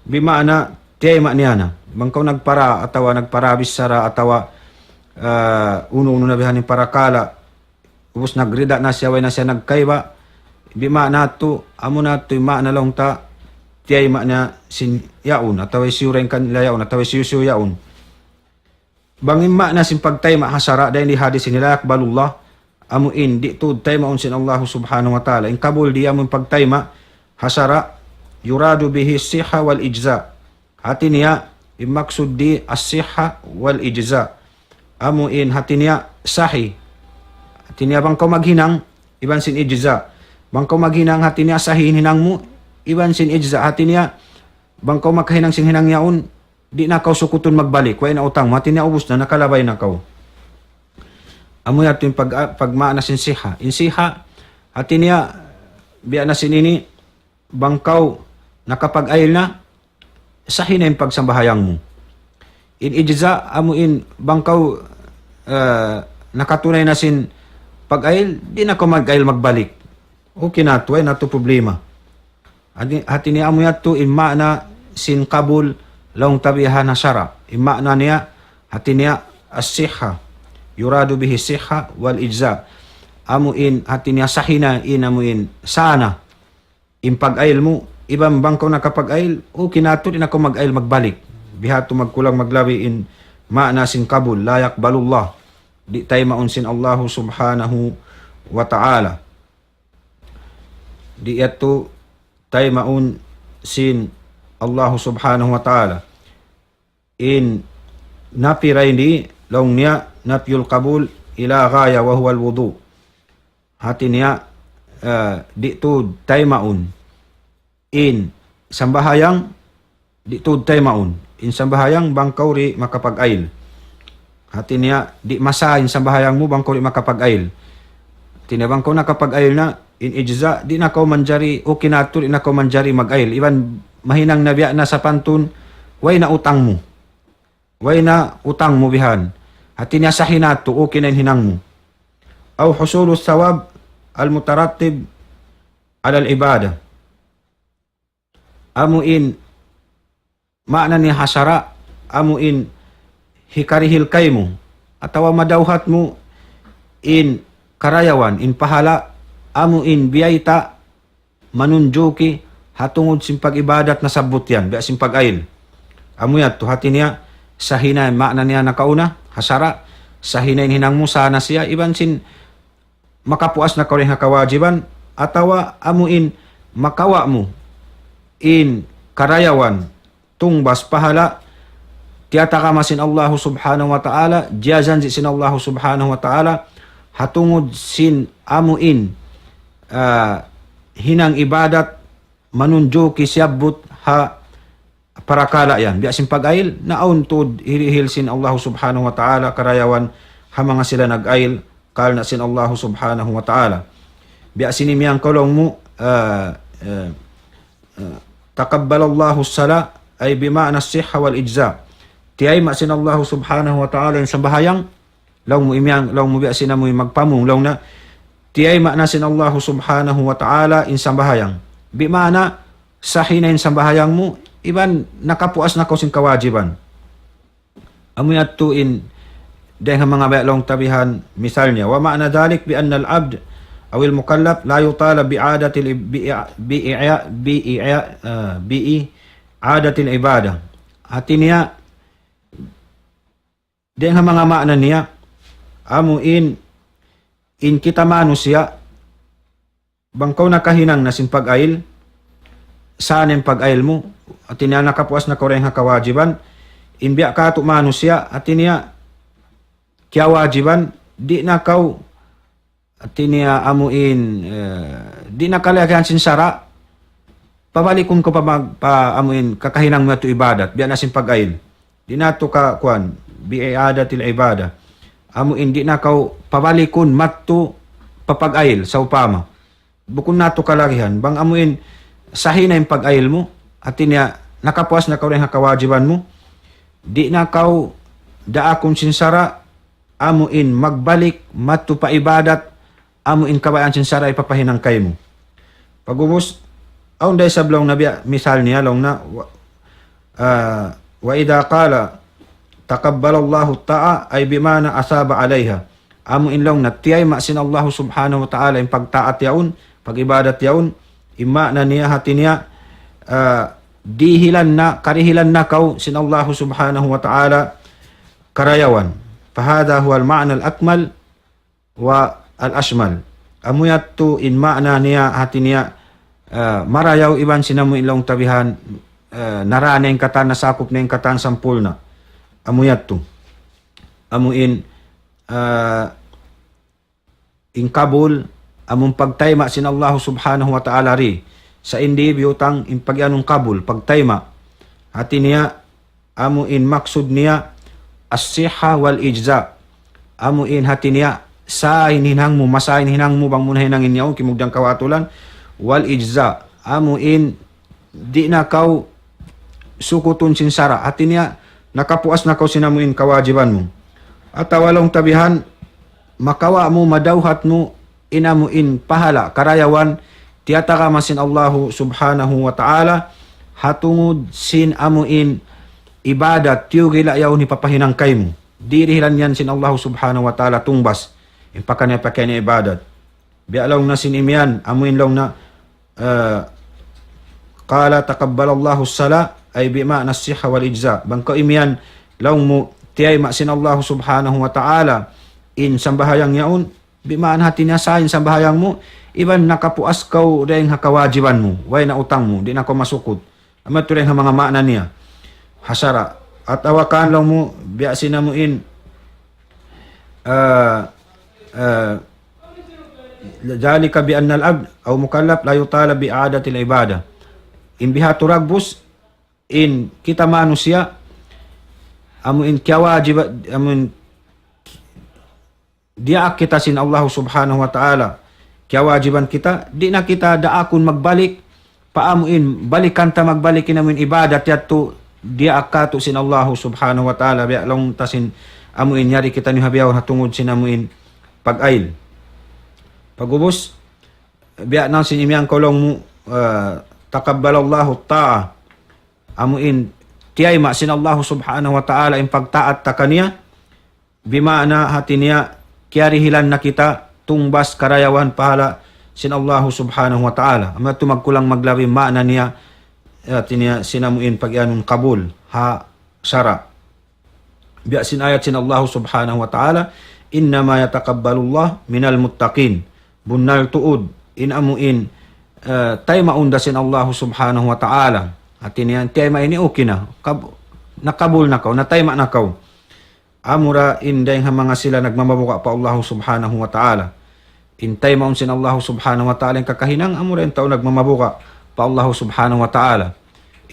bima'na tiyayma' niya na. Bang kaw nagpara atawa nagparabichara atawa, ah, unu-unu na bihan in parakala', ubus nagrida na siya, way na siya nagkaiba, bima'na yadtu, amu na yadtu in maana laung ta, tiyayma' niya sin yaun, atawa hisiyu dayn kanila yaun, atawa hisiyu-siyu yaun. Bang in maana sin pagtayma' ha sara', dayn di hadis ini, لا يقبل الله, amu in di' tuud taymaun sin Allah Subhanahu wa Ta'ala. In qabul di amu in pagtayma' ha sara', يراد به الصحة والإجزاء. Hati niya, in maksud di as-sihha wal-ijza. Amu in hati niya sahih. Hati niya bang kaw maghinang, iban sin ijza. Bang kaw maghinang, hati niya sahih in hinang mu, iban sin ijza. Hati niya, bang kaw makahinang sin hinang yaun, di' na kaw sukutun magbalik, way na utang mu. Hati niya ubus na, nakalabay na kaw. Amu yadtu in pag-, pagmaana sin siha. In siha, hati niya, biya' na sin ini, bang kaw nakapag-ayil na, sahih na in pagsambahayang mu. In ijza, amu in bang kaw, eh, nakatunay na sin pag-ayil, di' na kaw mag-ayil magbalik. Okay na yadtu, way na yadtu problema. Hati, hati niya amu yadtu in maana sin qabul laung ta bihan ha sara'. In maana niya, hati niya as-sihha. يراد به الصحة والإجزاء. Amu in hati niya sahih na, in amu in sā na. In pag-ayil mu, iban bang kaw nakapag-ayil, okay na yadtu, di' na kaw mag-ayil magbalik. Bihadtu magkulang maglabi in maana sin qabul, لا يقبل الله. Di' taymaun sin Allahu Subhanahu wa Ta'ala. Di' yadtu taymaun sin Allahu Subhanahu wa Ta'ala. In nafi dayn di, laung niya, نفي القبول إلى غاية وهو الوضوء. Hati niya, eh, di' tuud taymaun. In sambahayang, di' tuud taymaun. In sambahayang bang kaw di' makapag-ayil. Hati niya, di' masah in sambahayang mu bang kaw di' makapag-ayil. Hati niya bang kaw nakapag-ayil na, in ijza, di' na kaw manjari, okay na yadtu, di' na kaw manjari mag-ayil. Iban mahinang na biya' na sapantun, way na utang mu. Way na utang mu bihan. Hati niya sahih na tu, okay na in hinang mu. أو حصول الثواب المترتب على العبادة. Amu in maana niya ha sara', amu in hikarihil kaymu, atawa madawhat mu in karayawan, in pahala', amu in biyayta' manunjuki ha tungud sin pag-ibadat nasabbut yan, biya' sin pag-ayil. Amu yadtu hati niya, sahih na in maana niya nakauna, ha sara', sahih na in hinang mu, sahih na siya, iban sin makapuas na kaw dayn ha kawajiban, atawa amu in makawa' mu in karayawan, tungbas, pahala', tiyatagama sin Allahu Subhanahu wa Ta'ala, jiyajanji' sin Allahu Subhanahu wa Ta'ala, ha tungud sin amu in, ah, hinang ibadat, manunjuki siyabbut ha parakala' yan. Biya' sin pag-ayil, na awn tuud hirihil sin Allahu Subhanahu wa Ta'ala, karayawan ha manga sila nag-ayil, karna' sin Allahu Subhanahu wa Ta'ala. Biya' sin imiyan kaw laung mu, ah, ah, ah, تقبل الله الصلاة، أي بمعنى الصحة والإجزاء. Tiyayma' sin Allahu Subhanahu wa Ta'ala in sambahayang, laung mu imiyan, laung mu biya' sin amu in magpamung, laung na, tiyayma' na sin Allahu Subhanahu wa Ta'ala in sambahayang. Bimaana, sahih na in sambahayang mu, iban nakapuas na kaw sin kawajiban. Amu yadtu in, dayn ha manga baya' laung ta bihan, misal niya, ومعنى ذلك بأن العبد أو المكلف لا يطالب بإعادة ال-، بإع-، بإعياء، بإعياء، ah, بإعادة العبادة. Hati niya, dayn ha manga maana niya, amu in, in kita manusiya', bang kaw nakahinang na sin pag-ayil, sahih na in pag-ayil mu, hati niya nakapuas na kaw dayn ha kawajiban, in biya' katu' manusiya', hati niya kiyawajiban, di' na kaw, hati niya amu in, eh, di' na kalagihan sin sara', pabalikun kaw pa mag-, pa amu in kakahinang mu yadtu ibadat, biya' na sin pag-ayil. Di' na tu ka, kuwan, بإعادة العبادة. Amu in di' na kaw pabalikun madtu pa pag-ayil, sawpama. Bukun na tu kalagihan. Bang amu in sahih na in pag-ayil mu, hati niya nakapuas na kaw dayn ha kawajiban mu, di' na kaw daakun sin sara', amu in magbalik madtu pa ibadat, amu in kabayaan sin sara' hipapahinang kaymu. Pag'ubus, awn da isab laung na biya', misal niya laung na, wa-, ah, وإذا قال تقبل الله الطاعة، أي بمعنى أثاب عليها. Amu in laung na, tiyayma' sin Allahu Subhanahu wa Ta'ala in pagtaat yaun, pag-ibadat yaun, in maana niya hati niya, ah, dihilan na, karihilan na kaw sin Allahu Subhanahu wa Ta'ala karayawan. فهذا هو المعنى الأكمل والأشمل. Amu yadtu in maana niya, hati niya, ah, marayaw iban sin amu in laung ta bihan, ah, narā na in katan, nasakup na in katan sampurna'. Amu yadtu. Amu in, ah, in kabul, amun pagtayma' sin Allahu Subhanahu wa Ta'ala di. Sa' in di biyutang in pagiyanun kabul, pagtayma'. Hati niya, amu in maksud niya, الصحة والإجزاء. Amu in hati niya, sahih in hinang mu, masahih in hinang mu, bang mu nahinang in yaun, kimugdan kaw ha atulan, والإجزاء. Amu in, di' na kaw sukutun sin sara'. Hati niya, nakapuas na kaw sin amu in kawajiban mu. Atawa laung ta bihan, makawa' mu, madawhat mu, in amu in pahala', karayawan, tiyatagama sin Allahu Subhanahu wa Ta'ala, ha tungud sin amu in ibadat, tiyugila' yaun hipapahinang kaymu. Dirihilan yan sin Allahu Subhanahu wa Ta'ala tungbas, in pakaniya-pakaniya ibadat. Biya' laung na sin imiyan, amu in laung na, ah, قال تقبل الله الصلاة، أي بمعنى الصحة والإجزاء. Bang kaw imiyan, laung mu, tiyayma' sin Allahu Subhanahu wa Ta'ala in sambahayang yaun, bimaana hati niya sahih in sambahayang mu, iban nakapuas kaw dayn ha kawajiban mu, way na utang mu, di' na kaw masukut. Amu yadtu dayn ha manga maana niya ha sara'. Atawa kan laung mu, biya' sin amu in, ah, ah, ذلك بأن العبد أو مكلف لا يطالب بإعادة العبادة. In bihadtu dagbus, in kita manusiya', amu in kiyawajiban, amu in diyaak kita sin Allahu Subhanahu wa Ta'ala, kiyawajiban kita, di' na kita daakun magbalik pa amu in, balikan ta magbalik in amu in ibadat yadtu, diyaak katu' sin Allahu Subhanahu wa Ta'ala, biya' laung ta sin amu in yari kitaniyu ha bihaun ha tungud sin amu in pag-ayl. Pag'ubus, biya' na sin imiyan kaw laung mu, ah, taqabbalallahu ta'a. Amu in, tiyayma' sin Allahu Subhanahu wa Ta'ala in pagtaat ta kaniya, bima'na hati niya, kiyarihilan na kita, tungbas karayawan pahala sin Allahu Subhanahu wa Ta'ala. Amu yadtu magkulang maglabi ma'na niya, hati niya, sin amu in pag-iyanun qabul, ha sara'. Biya' sin ayat sin Allahu Subhanahu wa Ta'ala, إنما يتقبل الله من المتقين. Bunnal tuud, in amu in, eh, taymaun da sin Allahu Subhanahu wa Ta'ala. Hati niya, tiyayma' ini okay na. Kab-, nakabul na kaw, natayma' na kaw. Amura in dayng ha manga sila nagmamabuga' pa Allahu Subhanahu wa Ta'ala. In taymaun sin Allahu Subhanahu wa Ta'ala in kakahinang, amura in tau nagmamabuga' pa Allahu Subhanahu wa Ta'ala.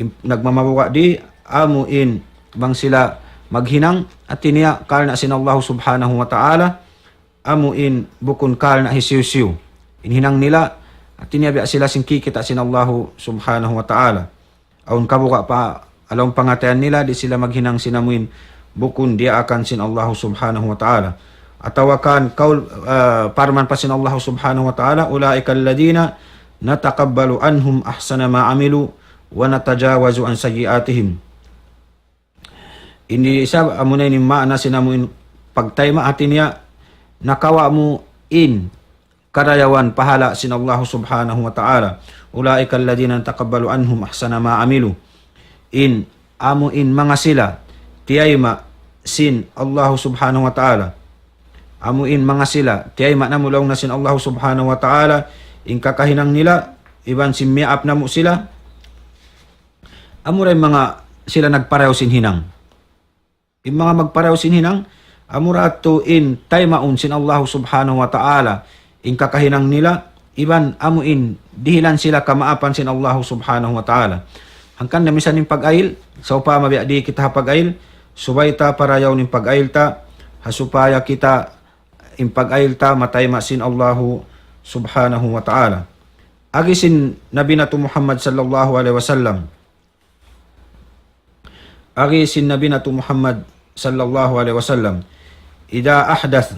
In, nagmamabuga' di, amu in bang sila maghinang, hati niya karna' sin Allahu Subhanahu wa Ta'ala, amu in bukun karna' hisiyu-siyu. In hinang nila, hati niya biya' sila sin kikita' sin Allahu Subhanahu wa Ta'ala. Awn kabuga' pa, ha lawm pangatayan nila, di' sila maghinang sin amu in bukun diyaakan sin Allahu Subhanahu wa Ta'ala. Atawa kan kaul, ah, parman pa sin Allahu Subhanahu wa Ta'ala, أولئك الذين نتقبل عنهم أحسن ما عملوا ونتجاوز عن سيئاتهم. Ini isab, amuna ini ma'na sin amu in pagtayma', hati niya, nakawa' mu in karayawan pahala sin Allahu Subhanahu wa Ta'ala. أولئك الذين نتقبل عنهم أحسن ما عملوا. In, amu in manga sila, tiyayma' sin Allahu Subhanahu wa Ta'ala. Amu in manga sila, tiyayma' namu' laung na sin Allahu Subhanahu wa Ta'ala, in kakahinang nila, iban sin miyaap namu' sila, amura in manga sila nagparayaw sin hinang. In manga magparayaw sin hinang, amura yadtu in taymaun sin Allahu Subhanahu wa Ta'ala in kakahinang nila, iban amu in dihilan sila kamaapan sin Allahu Subhanahu wa Ta'ala. Hangkan na misan in pag-ayl, sawpama biya' di kita ha pag-ayl, subay ta parayawun in pag-ayl ta, ha supaya kita in pag-ayl ta matayma' sin Allahu Subhanahu wa Ta'ala. Agi sin Nabi natu' Muhammad sallallahu alayhi wasallam, Agi sin Nabi natu' Muhammad sallallahu alayhi wasallam, إذا أحدث,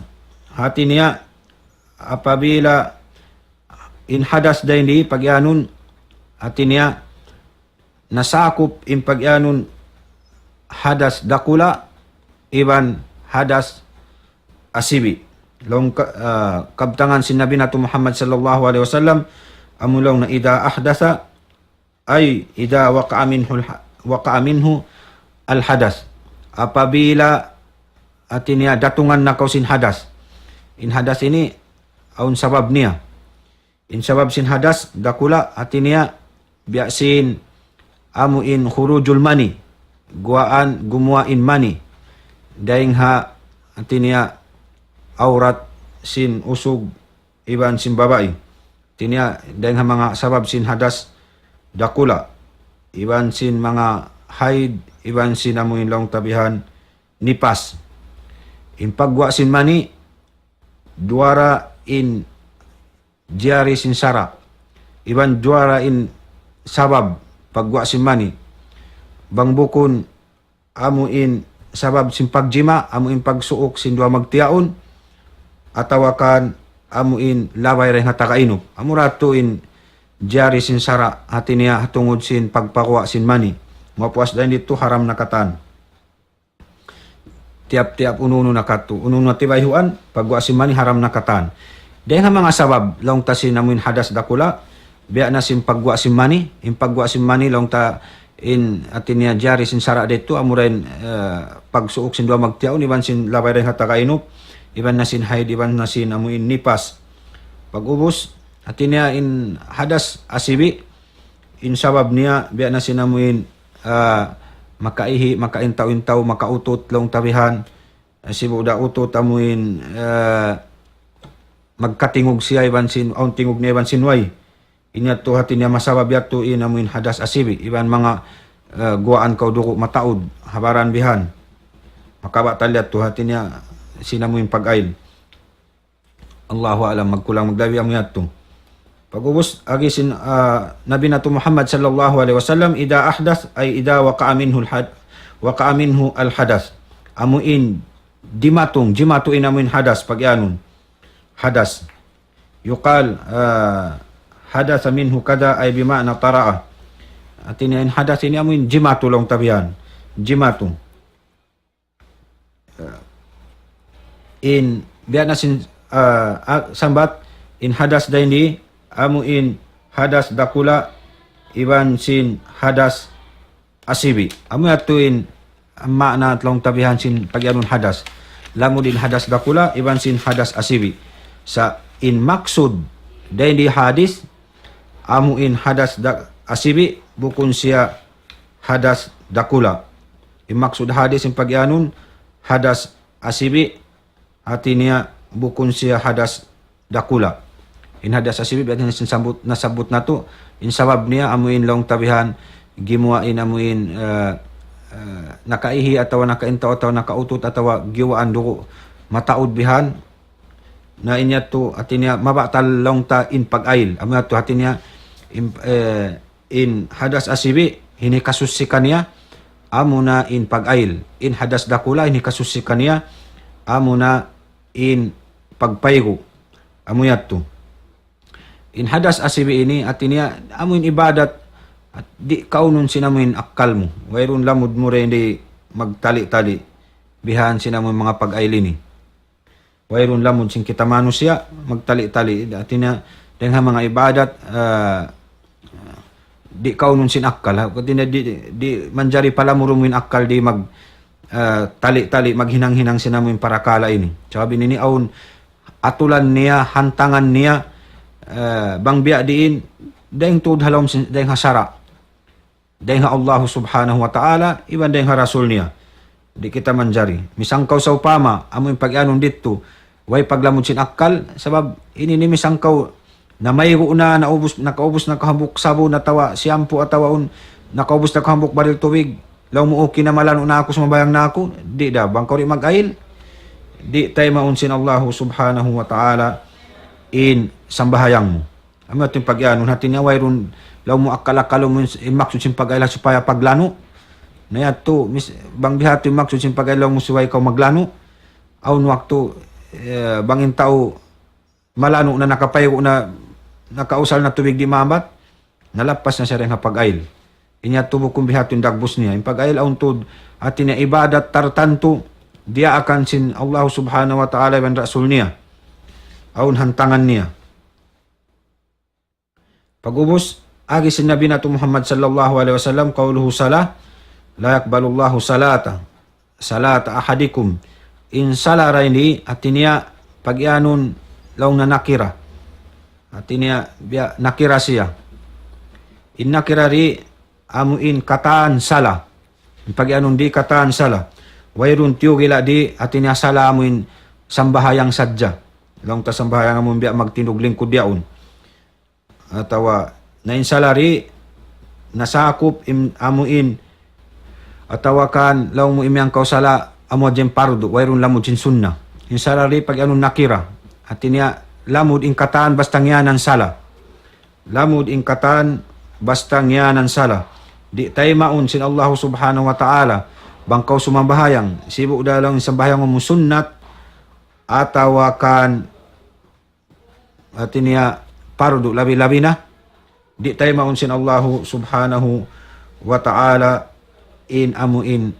hati niya, apabila in hadas dayn di pag-iyanun, hati niya, nasakup in pag-iyanun hadas dakula', iban hadas asibi'. Laung ka, ah, kabtangan sin Nabi natu' Muhammad sallallahu alayhi wasallam, amu laung na إذا أحدث أي إذا وقع منه الح-، وقع منه الحدث. Apabila, hati niya, datungan na kaw sin hadas. In hadas ini, awn sabab niya. In sabab sin hadas, dakula', hati niya, biya' sin amu in خروج المني. Guwaan, gumuwa' in mani. Dayng ha, hati niya, awrat sin usug iban sin babai. Hati niya, dayng ha manga sabab sin hadas dakula', iban sin manga haid, iban sin amu in laung ta bihan nipas. In pagguwa' sin mani, duwa ra in jari sin sara', iban duwa ra in sabab pagguwa' sin mani. Bang bukun amu in sabab sin pagjima', amu in pagsuuk sin duwa magtiyaun, atawa kan amu in labay dayn ha tagainup. Amura yadtu in jari sin sara', hati niya, ha tungud sin pagpaguwa' sin mani. Mapuas dayn didtu haram na katan. Tiyap-tiyap unu-unu na katu', unu-unu na tibayhuan, pagguwa' sin mani haram na katan. Dayng ha manga sabab, laung ta sin amu in hadas dakula', biya' na sin pagguwa' sin mani, in pagguwa' sin mani laung ta in hati niya jari sin sara' didtu, amura in, eh, pagsuuk sin duwa magtiyaun, iban sin labay dayn ha tagainup, iban na sin haid, iban na sin amu in nipas. Pag'ubus, hati niya in hadas asibi', in sabab niya, biya' na sin amu in, eh, makaihi', makaintaw-intaw, makautut, laung ta bihan, eh, sibu' da utut amu in, eh, magkatingug siya iban sin, awn tingug niya iban sin way. Ini yadtu hati niya masabab yadtu in amu in hadas asibi', iban manga, eh, guwaan kaw dugu' mataud, ha baran bihan. Makabatal yadtu hati niya sin amu in pag-ayl. Allahu a'lam, magkulang maglabi amu yadtu. Pag'ubus, agi sin, ah, Nabi natu' Muhammad sallallahu alayhi wasallam, إذا أحدث أي إذا وقع منه الحد-، وقع منه الحدث. Amu in jimatung, jimatu in amu in hadas, pag'iyanun. Hadas. يقال, ah, حدث منه كذا أي بمعنى طرأ. Hāti niya in hadas ini amu in jimatu laung ta bihan. Jimatu. In, biya' na sin, ah, ah, sambat, in hadas dayn di, amu in hadas dakula', iban sin hadas asibi'. Amu yadtu in maana laung ta bihan sin pag'iyanun hadas. Lamud in hadas dakula', iban sin hadas asibi'. Sa' in maksud dayn di hadis, amu in hadas da-, asibi', bukun siya hadas dakula'. In maksud hadis in pag'iyanun, hadas asibi', hāti niya bukun siya hadas dakula'. In hadas asibi', biya' na sin sambut, nasabbut natu', in sabab niya amu in laung ta bihan, gimuwa' in amu in, eh, eh, nakaihi atawa nakaintaw atawa nakautut atawa giyuwaan dugu' mataud bihan, na in yadtu hāti niya mabatal laung ta in pag'ayil. Amu yadtu hāti niya in, eh, in hadas asibi', hinikasussi kaniya, amu na in pag'ayil. In hadas dakula', hinikasussi kaniya, amu na in pagpaygu'. Amu yadtu. In hadas asibi' ini, hāti niya, amu in ibadat, di' kaunun sin amu in akkal mu. Wayruun lamud mu dayn di magtali-tali. Bihan sin amu in manga pag'ayil ini. Wayruun lamud sin kita manusiya', magtali-tali. Hāti niya, dayn ha manga ibadat, ah, di' kaunun sin akkal. Hāti niya, di', di' manjari palamurun mu in akkal di mag, ah, tali-tali, maghinang-hinang sin amu in parakala' ini. Sabab ini awn atulan niya, hantangan niya, ah, bang biya' diin, dayn tuud ha lawm sin, dayn ha sara'. Dayn ha Allahu Subhanahu wa Ta'ala, iban dayn ha Rasul niya. Di' kita manjari. Misan kaw sawpama, amu in pag'iyanun didtu, way paglamud sin akkal, sabab ini ini misan kaw, namaygu' na, naubus, nakaubus na kaw hambuuk sabun, atawa siyampu, atawa un, nakaubus na kaw hambuuk baril tubig, laung mu okay na, malanu' na aku, sumambahayang na aku, di' da, bang kaw di' mag-ayil, di' taymaun sin Allahu Subhanahu wa Ta'ala in sambahayang mu. Amu yadtu in pag'iyanun, hāti niya wayruun, laung mu akkal-akkal mu in, in maksud sin pag'ayil supaya paglanu'. Na yadtu, mis-, bang biha' yadtu in maksud sin pag'ayil laung mu supaya kaw maglanu'. Awn waktu, eh, bang in tau malanu' na, nakapaygu' na, nakausal na tubig di' maambat, nalappas na siya dayn ha pag'ayil. In yadtu bukun biha' yadtu in dagbus niya. In pag'ayil awn tuud, hāti niya ibadat tartantu, diyaakan sin Allah Subhanahu wa Ta'ala iban Rasul niya. Awn hantangan niya. Pag'ubus, agi sin Nabi natu' Muhammad sallallahu alayhi wasallam, قوله صلاة، لا يقبل الله صلاة، صلاة أحدكم. In sala dayn di, hāti niya pag'iyanun laung na nakira. Hāti niya biya' nakira siya. In nakira di, amu in katan sala. In pag'iyanun di katan sala. Wayruun tiyugila' di, hāti niya sala amu in sambahayang sadja. Laung ta sambahayang amu in biya' magtindug lingkud yaun. Atawa, na in sala di, nasakup in, amu in, atawa kan, laung mu imiyan kaw sala, amu hadja in pardu, wayruun lamud sin sunna. In sala di, pag'iyanun nakira. Hāti niya, lamud in katan basta ngiyanan sala. Lamud in katan basta ngiyanan sala. Di' taymaun sin Allahu Subhanahu wa Ta'ala. Bang kaw sumambahayang, sibu' da laung in sambahayang mu sunnat, atawa kan hāti niya pardu labi-labi na, di' taymaun sin Allahu Subhanahu wa Ta'ala in amu in,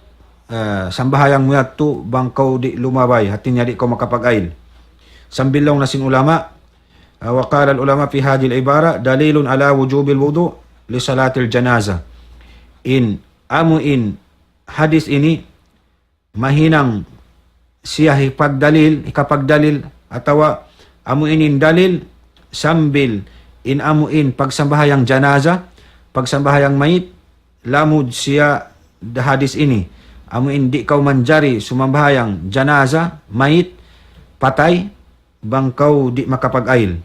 eh, sambahayang mu yadtu bang kaw di' lumabay, hāti niya di' kaw makapag-ayil. Sambil laung na sin ulama, eh, وقال العلماء في هذه العبارة دليل على وجوب الوضوء لصلاة الجنازة. In amu in hadis ini, mahinang siya hipagdalil, hikapagdalil, atawa amu ini in dalil sambil in amu in pagsambahayang janaza, pagsambahayang mayit, lamud siya da hadis ini. Amu in di' kaw manjari sumambahayang janaza, mayit, patay, bang kaw di' makapag-ayil.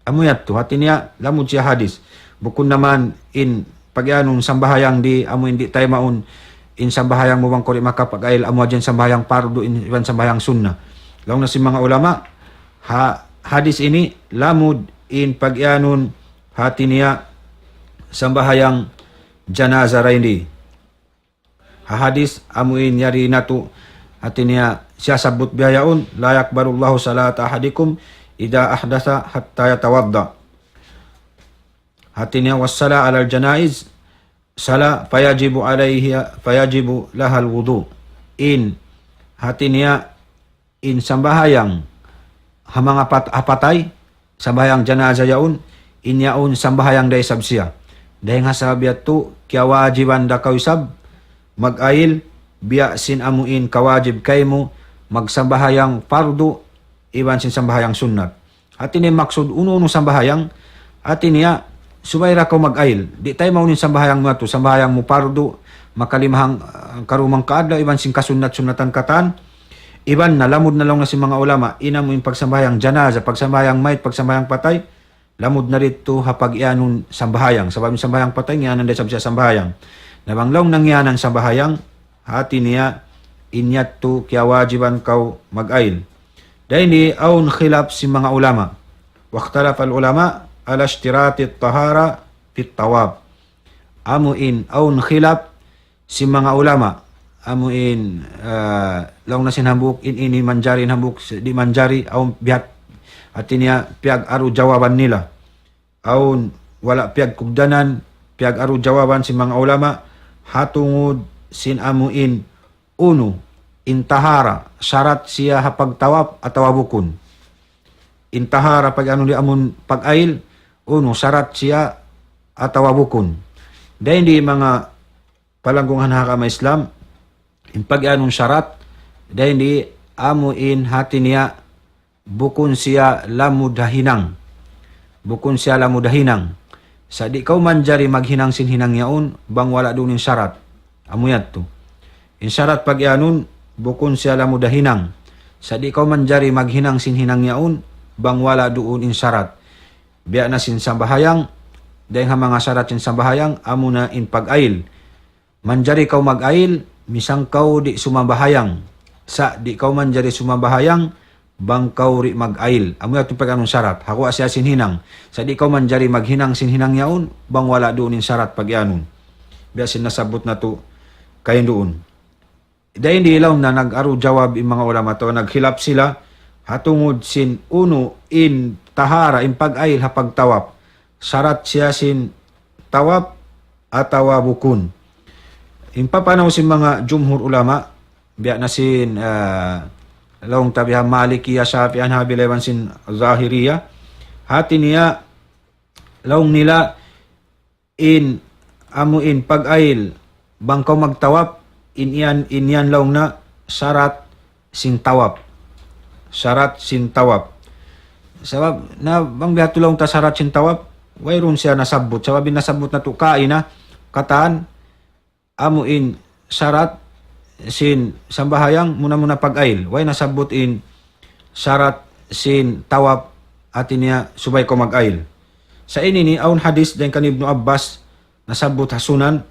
Amu yadtu, hāti niya, lamud siya hadis. Bukun na man in pag'iyanun sambahayang di, amu in di' taymaun, in sambahayang mu bang kaw di' makapag-ayil, amu hadja in sambahayang pardu, in, iban sambahayang sunna. Laung na sin manga ulama, ha, hadis ini, lamud in pag-iyanun hati niya sambahayang janaza dayn di. Ha hadis amu in yari natu', hati niya siyasabbut bihaun, لا يقبل الله صلاة أحدكم إذا أحدث حتى يتوضأ. Hati niya والصلاة على الجنائز صلاة فيجب عليه فيجب لها الوضوء. In hati niya in sambahayang ha manga pat-, ha patay, sambahayang janaza yaun, in yaun sambahayang da isab siya. Dayn ha sabab yadtu, kiyawajiban da kaw isab mag-ayil, biya' sin amu in kawajib kaymu magsambahayang fardu iban sin sambahayang sunnat. Hati niya maksud unu-unu sambahayang, hati niya subay da kaw mag-ayil. Di' tay maunu in sambahayang mu yadtu, sambahayang mu pardu, makalimahang, ah, karumang kaadlaw, iban sin kasunnat-sunnatan katan, iban na lamud na laung na sin manga ulama, in amu in pagsambahayang janaza, pagsambahayang mayit, pagsambahayang patay, lamud na didtu ha pag-iyanun sambahayang. Sabab in sambahayang patay, ngiyanan da isab siya sambahayang. Na bang laung na ngiyanan sambahayang, hati niya, in yadtu kiyawajiban kaw mag-ayil. Dayn di awn khilaf sin manga ulama. واختلف العلماء على اشتراط الطهارة في الطواف. Amu in awn khilaf sin manga ulama. Amu in, ah, laung na sin hambuuk in ini manjari, in hambuuk di' manjari, awn bihat. Hati niya piyag-aru jawaban nila. Awn wala' piyagkugdanan, piyag-aru jawaban sin manga ulama, ha tungud sin amu in unu, in tahara, sarat siya ha pagtawaf atawa bukun. In tahara pag-anu di amun pag-ayil, unu, sarat siya atawa bukun. Dayn di manga palanggungan ha agama Islam, in pag-iyanun sarat, dayn di amu in hati niya bukun siya lamud ha hinang. Bukun siya lamud ha hinang. Sa' di' kaw manjari maghinang sin hinang yaun, bang wala' duun in sarat. Amu yadtu. In sarat pag-iyanun, bukun siya lamud ha hinang. Sa' di' kaw manjari maghinang sin hinang yaun, bang wala' duun in sarat. Biya' na sin sambahayang, dayn ha manga sarat sin sambahayang, amu na in pag-ayil. Manjari kaw mag-ayil, misan kaw di' sumambahayang. Sa' di' kaw manjari sumambahayang, bang kaw di' mag-ayil. Amu yadtu in pag-iyanun sarat. Ha guwa' siya sin hinang. Sa' di' kaw manjari maghinang sin hinang yaun, bang wala' duun in sarat pag-iyanun. Biya' sin nasabbut natu' kaina duun. Dayn di laung na nag-aru jawab in manga ulama atawa nagkhilaf sila, ha tungud sin unu in tahara, in pag-ayil ha pagtawaf. Sarat siya sin tawaf atawa bukun. In papanaw sin manga jumhur ulama, biya' na sin, ah, laung ta biha Malikiya, Shafi'i, Hanabila, iban sin Zahiriya. Hati niya, laung nila in, amu in pag-ayil, bang kaw magtawaf, in yan, in yan laung na sarat sin tawaf. Sarat sin tawaf. Sabab, na bang biya' tu laung ta sarat sin tawaf, wayruun siya nasabbut. Sabab in nasabbut natu' kaina, katan, amu in sarat sin sambahayang muna-muna pag-ayil. Way nasabbut in sarat sin tawaf, hati niya subay kaw mag-ayil. Sa' ini ini, awn hadis dayn kan Ibnu Abbas, nasabbut ha Sunan,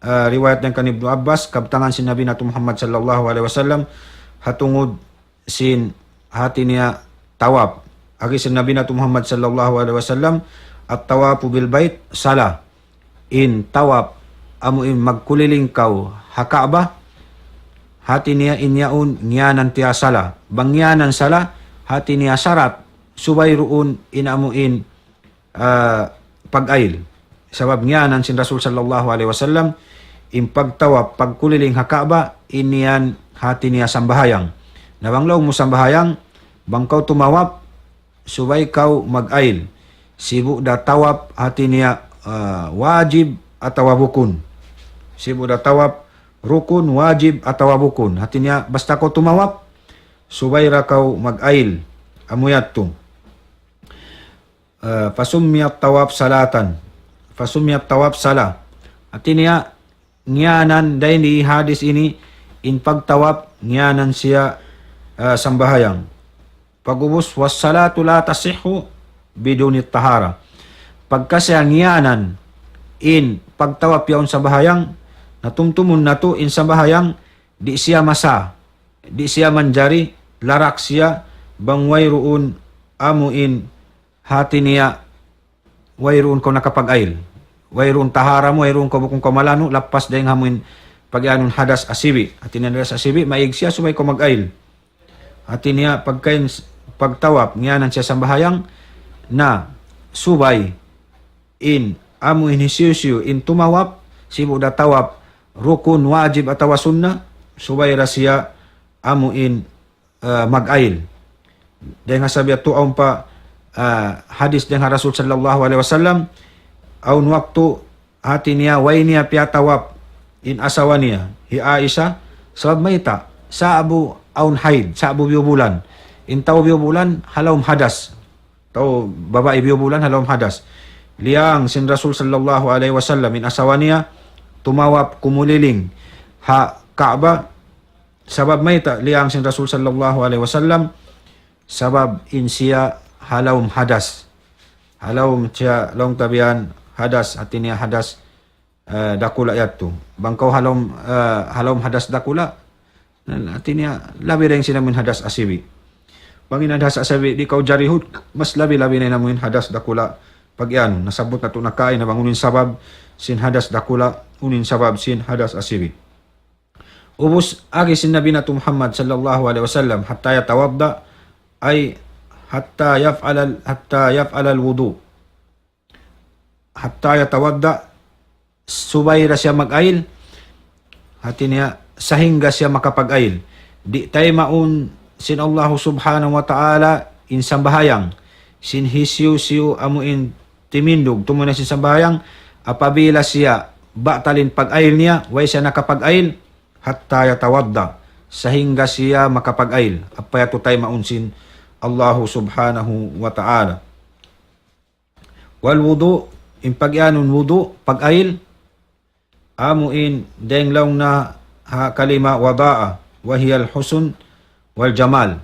ah, riwayat dayn kan Ibnu Abbas, kabtangan sin Nabi natu' Muhammad sallallahu alayhi wasallam, ha tungud sin hati niya tawaf. Agi sin Nabi natu' Muhammad sallallahu alayhi wasallam, الطواف بالبيت صلاة. In tawaf, amu in magkuliling kaw ha Ka'bah, hati niya in yaun ngiyanan tiya sala. Bang ngiyanan sala, hati niya sarat, subay duun in amu in ah, pag-ayil. Sabab ngiyanan sin Rasul sallallahu alayhi wasallam, in pagtawaf, pagkuliling ha Ka'bah, in yan hati niya sambahayang. Na bang laung mu sambahayang, bang kaw tumawaf, subay kaw mag-ayil. Sibu' da tawaf hati niya, ah, wajib atawa bukun. Sibu' da tawaf rukun, wajib atawa bukun. Hati niya, basta kaw tumawaf, subay da kaw mag-ayil. Amu yadtu. Ah, فسمي الطواف صلاة. فسمي الطواف صلاة. Hati niya, ngiyanan dayn di hadis ini, in pagtawaf, ngiyanan siya, ah, sambahayang. Pag'ubus, والصلاة لا تصح بدون الطهارة. Pagka siya ngiyanan, in pagtawaf yaun sambahayang, na tumtumun natu' in sambahayang, di' siya masa, di' siya manjari, larak siya, bang wayruun amu in hati niya, wayruun kaw nakapag-ayl. Wayruun tahara mu, wayruun kaw bukun kaw malanu', lappas dayng ha amuin pagiyanun hadas asibi'. Hati niya hadas asibi', maig siya subay kaw mag-ayl. Hati niya pagkain s-, pagtawap, ngiyanan siya sambahayang, na subay in amuin hisiyu-siyu in tumawap, sibu' da tawap, rukun, wajib atawa sunna, subay da siya amuin, ah, mag-ayl. Dayng ha sabab yadtu awn pa, ah, hadis dayng ha Rasul sallallahu alayhi wasallam, awn waktu hati niya, way niya piyatawap in asawa niya, hi Aisha, sabab mayta', sa'bu awn hayd, sa'bu biyubulan. In tau biyubulan, ha lawm hadas. Tau babai biyubulan, ha lawm hadas. Liyang sin Rasul sallallahu alayhi wasallam, in asawa niya, tumawap kumuliling ha Ka'bah, sabab mayta', liyang sin Rasul sallallahu alayhi wasallam, sabab in siya ha lawm hadas. Ha lawm siya, laung ta bihan hadas, hati niya hadas, eh, dakula' yadtu. Bang kaw ha lawm, eh, ha lawm hadas dakula', hati niya labi dayng sin amuin hadas asibi'. Bang in hadas asibi' di' kaw jarihun, mas labi-labi na in amuin hadas dakula' pagiyanun. Nasabbut natu' na kaina bang unu in sabab sin hadas dakula', unu in sabab sin hadas asibi'. Ubus agi sin Nabi natu' Muhammad sallallahu alayhi wasallam, حتى يتوضأ, ay حتى يفعل ال-، حتى يفعل الوضوء. حتى يتوضأ, subay da siya mag-ayl, hati niya, sahingga siya makapag-ayl. Di' taymaun sin Allahu subhanahu wa ta'ala in sambahayang sin hisiyu-siyu amuin timindug, tumunay sin sambahayang, apabila siya batal in pag-ayl niya, way siya nakapag-ayl, حتى يتوضأ, sahingga siya makapag-ayl. Ampa yadtu taymaun sin Allahu subhanahu wa ta'ala. والوضوء, in pagiyanun wudu', pag-ayl, amuin dayng laung na ha kalima وضاء, وهي الحسن والجمال.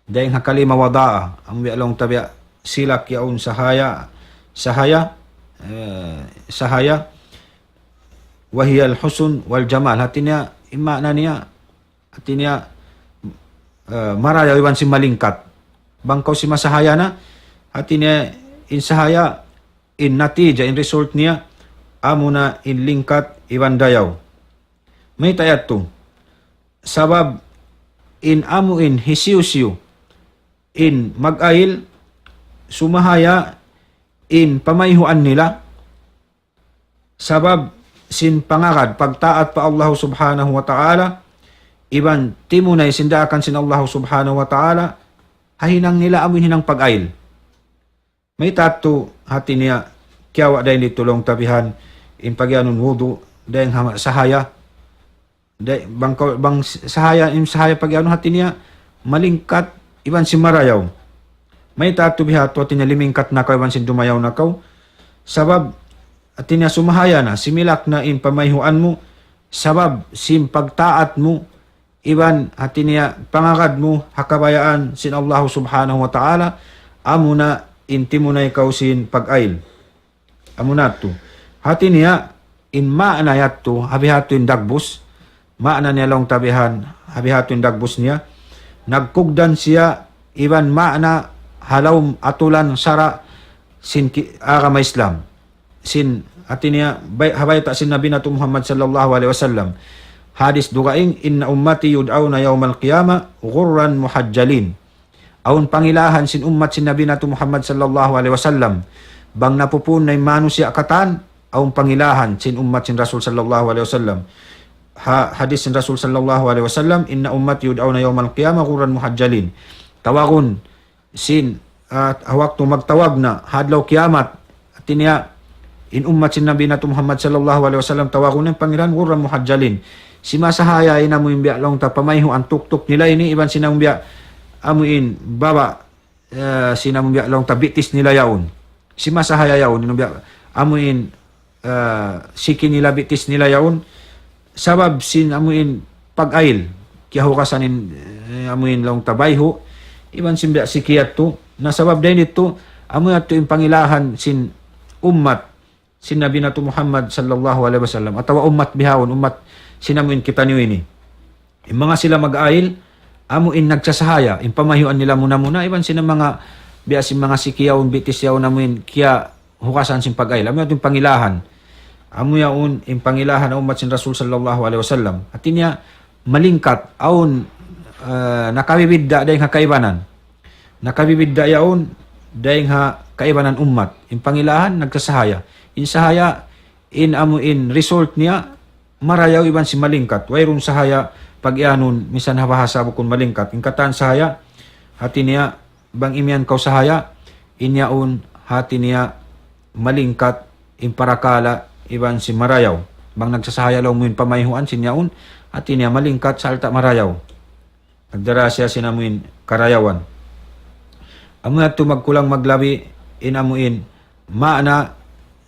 Dayng ha kalima وضاء, amu biya' laung ta biya' silak yaun sahaya, sahaya, eh, sahaya, وهي الحسن والجمال. Hati niya, in maana niya, hati niya, eh, marayaw iban sin malingkat. Bang kaw simasahaya na, hati niya, in sahaya, in natija, in result niya, amuna in lingkat iban dayaw. Mayta' yadtu? Sabab in amuin hisiyu-siyu in mag-ayl, sumahaya in pamayhuan nila, sabab sin pangagad, pagtaat pa Allahu subhanahu wa ta'ala, iban timunay sin daakan sin Allahu subhanahu wa ta'ala, ha hinang nila amuin hinang pag-ayl. Mayta' yadtu? Hati niya, kiyawa' dayn didtu laung ta bihan, in pagiyanun wudu', dayn ha sahaya. Day, bang kaw, bang s-, sahaya, in sahaya pagiyanun hati niya, malingkat, iban sin marayaw. Mayta' yadtu biha' yadtu, hati niya limingkat na kaw, iban sin dumayaw na kaw. Sabab, hati niya sumahaya na, similak na in pamayhuan mu, sabab sin pagtaat mu, iban hati niya pangagad mu ha kabayaan sin Allahu subhanahu wa ta'ala, amuna in timunay kaw sin pag-ayl. Amuna yadtu. Hati niya, in maana yadtu, ha biha' yadtu in dagbus, maana niya laung ta bihan, ha biha' yadtu in dagbus niya, nagkugdan siya iban maana ha lawm atulan sara' sin ki-, agama Islam. Sin, hati niya, bay-, ha bayta' sin Nabi natu' Muhammad sallallahu alayhi wasallam. Hadis dugaing, إن أمتي يدعون يوم القيامة غرا محجلين. Awn pangilahan sin ummat sin Nabi natu' Muhammad sallallahu alayhi wasallam. Bang napupuun na in manusiya' katan, awn pangilahan sin ummat sin Rasul sallallahu alayhi wasallam. Ha-, hadis sin Rasul sallallahu alayhi wasallam, إن أمتي يدعون يوم القيامة غرا محجلين. Tawagun sin, ah, waktu magtawag na, ha adlaw kiyamat, hati niya, in ummat sin Nabi natu' Muhammad sallallahu alayhi wasallam, tawagun na in pangilahan, غرا محجلين. Simasahaya in amuin biya' laung ta pamayhuan tuktuk nila ini, iban sin amuin biya' amuin baba', eh, sin amuin biya' laung ta bitis nila yaun. Simasahaya yaun, in biya' amuin, eh, siki nila, bitis nila yaun. Sabab sin amuin pag-ayl, kiyahugasan in, eh, amuin laung ta bayhu', iban sin biya' siki yadtu. Na sabab dayn didtu, amu yadtu in pangilahan sin ummat sin Nabi natu' Muhammad sallallahu alayhi wasallam, atawa ummat bihaun, ummat sin amuin kitaniyu ini. In manga sila mag-ayl, amuin nagsasahaya, in pamayhuan nila muna-muna, iban sin manga biya' sin manga siki yaun, bitis yaun amuin kiyahugasan sin pag-ail. Amu yaun in pangilahan. Amu yaun in pangilahan ummat sin Rasul sallallahu alayhi wasallam. Hati niya malingkat, awn, eh, nakabibidda' dayn ha kaibanan. Nakabibidda' yaun dayn ha kaibanan ummat. In pangilahan nagsasahaya. In sahaya, in amuin result niya, marayaw iban sin malingkat. Wayruun sahaya pag-iyanun, misan ha bahasa bukun malingkat. In katan sahaya, hati niya, bang imiyan kaw sahaya, in yaun, hati niya, malingkat, in parakala', iban sin marayaw. Bang nagsasahaya laung mu in pamayhuan, sin yaun, hati niya, malingkat, sarta' marayaw. Nagdara siya sin amuin karayawan. Amu yadtu magkulang maglabi in amuin maana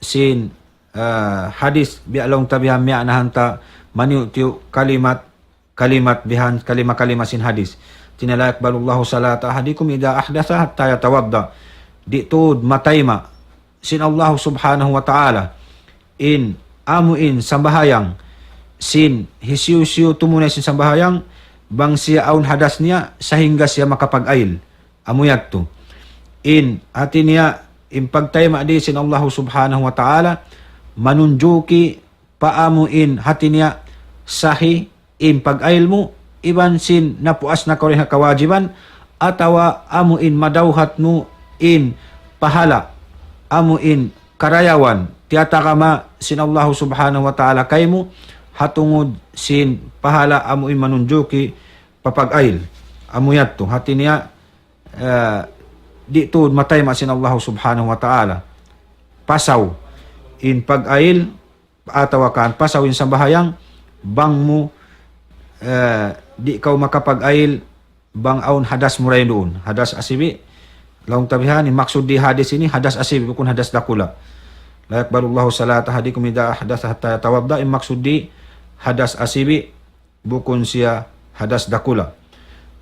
sin, ah, hadis, biya' laung ta bihan, maana hanta maniyu'-tiyu' kalimat, kalimat bihan, kalima-kalima sin hadis. Hati niya, لا يقبل الله صلاة أحدكم إذا أحدث حتى يتوضأ. Di' tuud matayma' sin Allah Subhanahu wa Ta'ala in amuin sambahayang sin hisiyu-siyu tumunay sin sambahayang bang siya awn hadas niya sahingga siya makapag-ail. Amu yadtu. In hati niya, in pagtayma' di sin Allah Subhanahu wa Ta'ala manunjuki pa amuin hati niya sahi in pag-ail mu, iban sin napuas na kaw dayn ha kawajiban, atawa amuin madawhat mu in pahala', amuin karayawan, tiyatagama sin Allahu Subhanahu wa Ta'ala kaymu, ha tungud sin pahala' amuin manunjuki pa pag-ail. Amu yadtu, hati niya, eh, di' tuud matayma' sin Allahu Subhanahu wa Ta'ala. Pasaw in pag-ail, atawa kan pasaw in sambahayang, bang mu, eh, di' kaw makapag-ail, bang awn hadas mu dayn duun. Hadas asibi', laung ta bihan, in maksud di hadis ini, hadas asibi', bukun hadas dakula'. لا يقبل الله صلاة أحدكم إذا أحدث حتى يتوضأ, in maksud di hadas asibi', bukun siya hadas dakula'.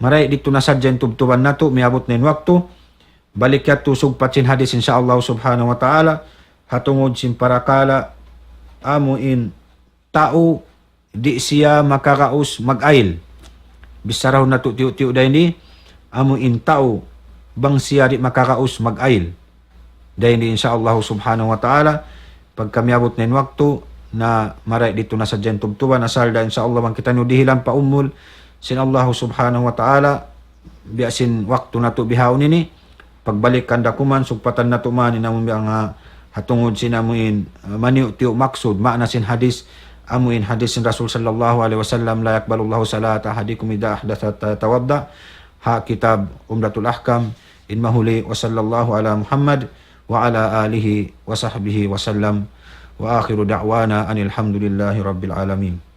Marayaw didtu na sadja in tubtuban natu', miyabut na in waktu. Balik yadtu sugpat sin hadis, insya Allah Subhanahu wa Ta'ala, ha tungud sin parakala' amuin tau di' siya makaraus mag-ail. Bissarahun natu' tiyu'-tiyu' dayn di, amuin tau bang siya di' makaraus mag-ail. Dayn di, insya Allah Subhanahu wa Ta'ala, pagka miyabut na in waktu, na marayaw didtu na sadja in tubtuban, asal da, insya Allah, bang kitaniyu dihilan pa umul sin Allah Subhanahu wa Ta'ala, biya' sin waktu natu' bihaun ini, pagbalikan da kuman, sugpatan natu' man in amun biya' nga ha tungud sin amuin, eh, maniyu'-tiyu' maksud, maana sin hadis, amuin hadis sin Rasul sallallahu alayhi wasallam, لا يقبل الله صلاة أحدكم إذا أحدث حتى يتوضأ, ha kitab Umdatul Ahkam, in mahuli, وصلى الله على محمد وعلى آله وصحبه وسلم، وآخر دعوانا أن الحمد لله رب العالمين.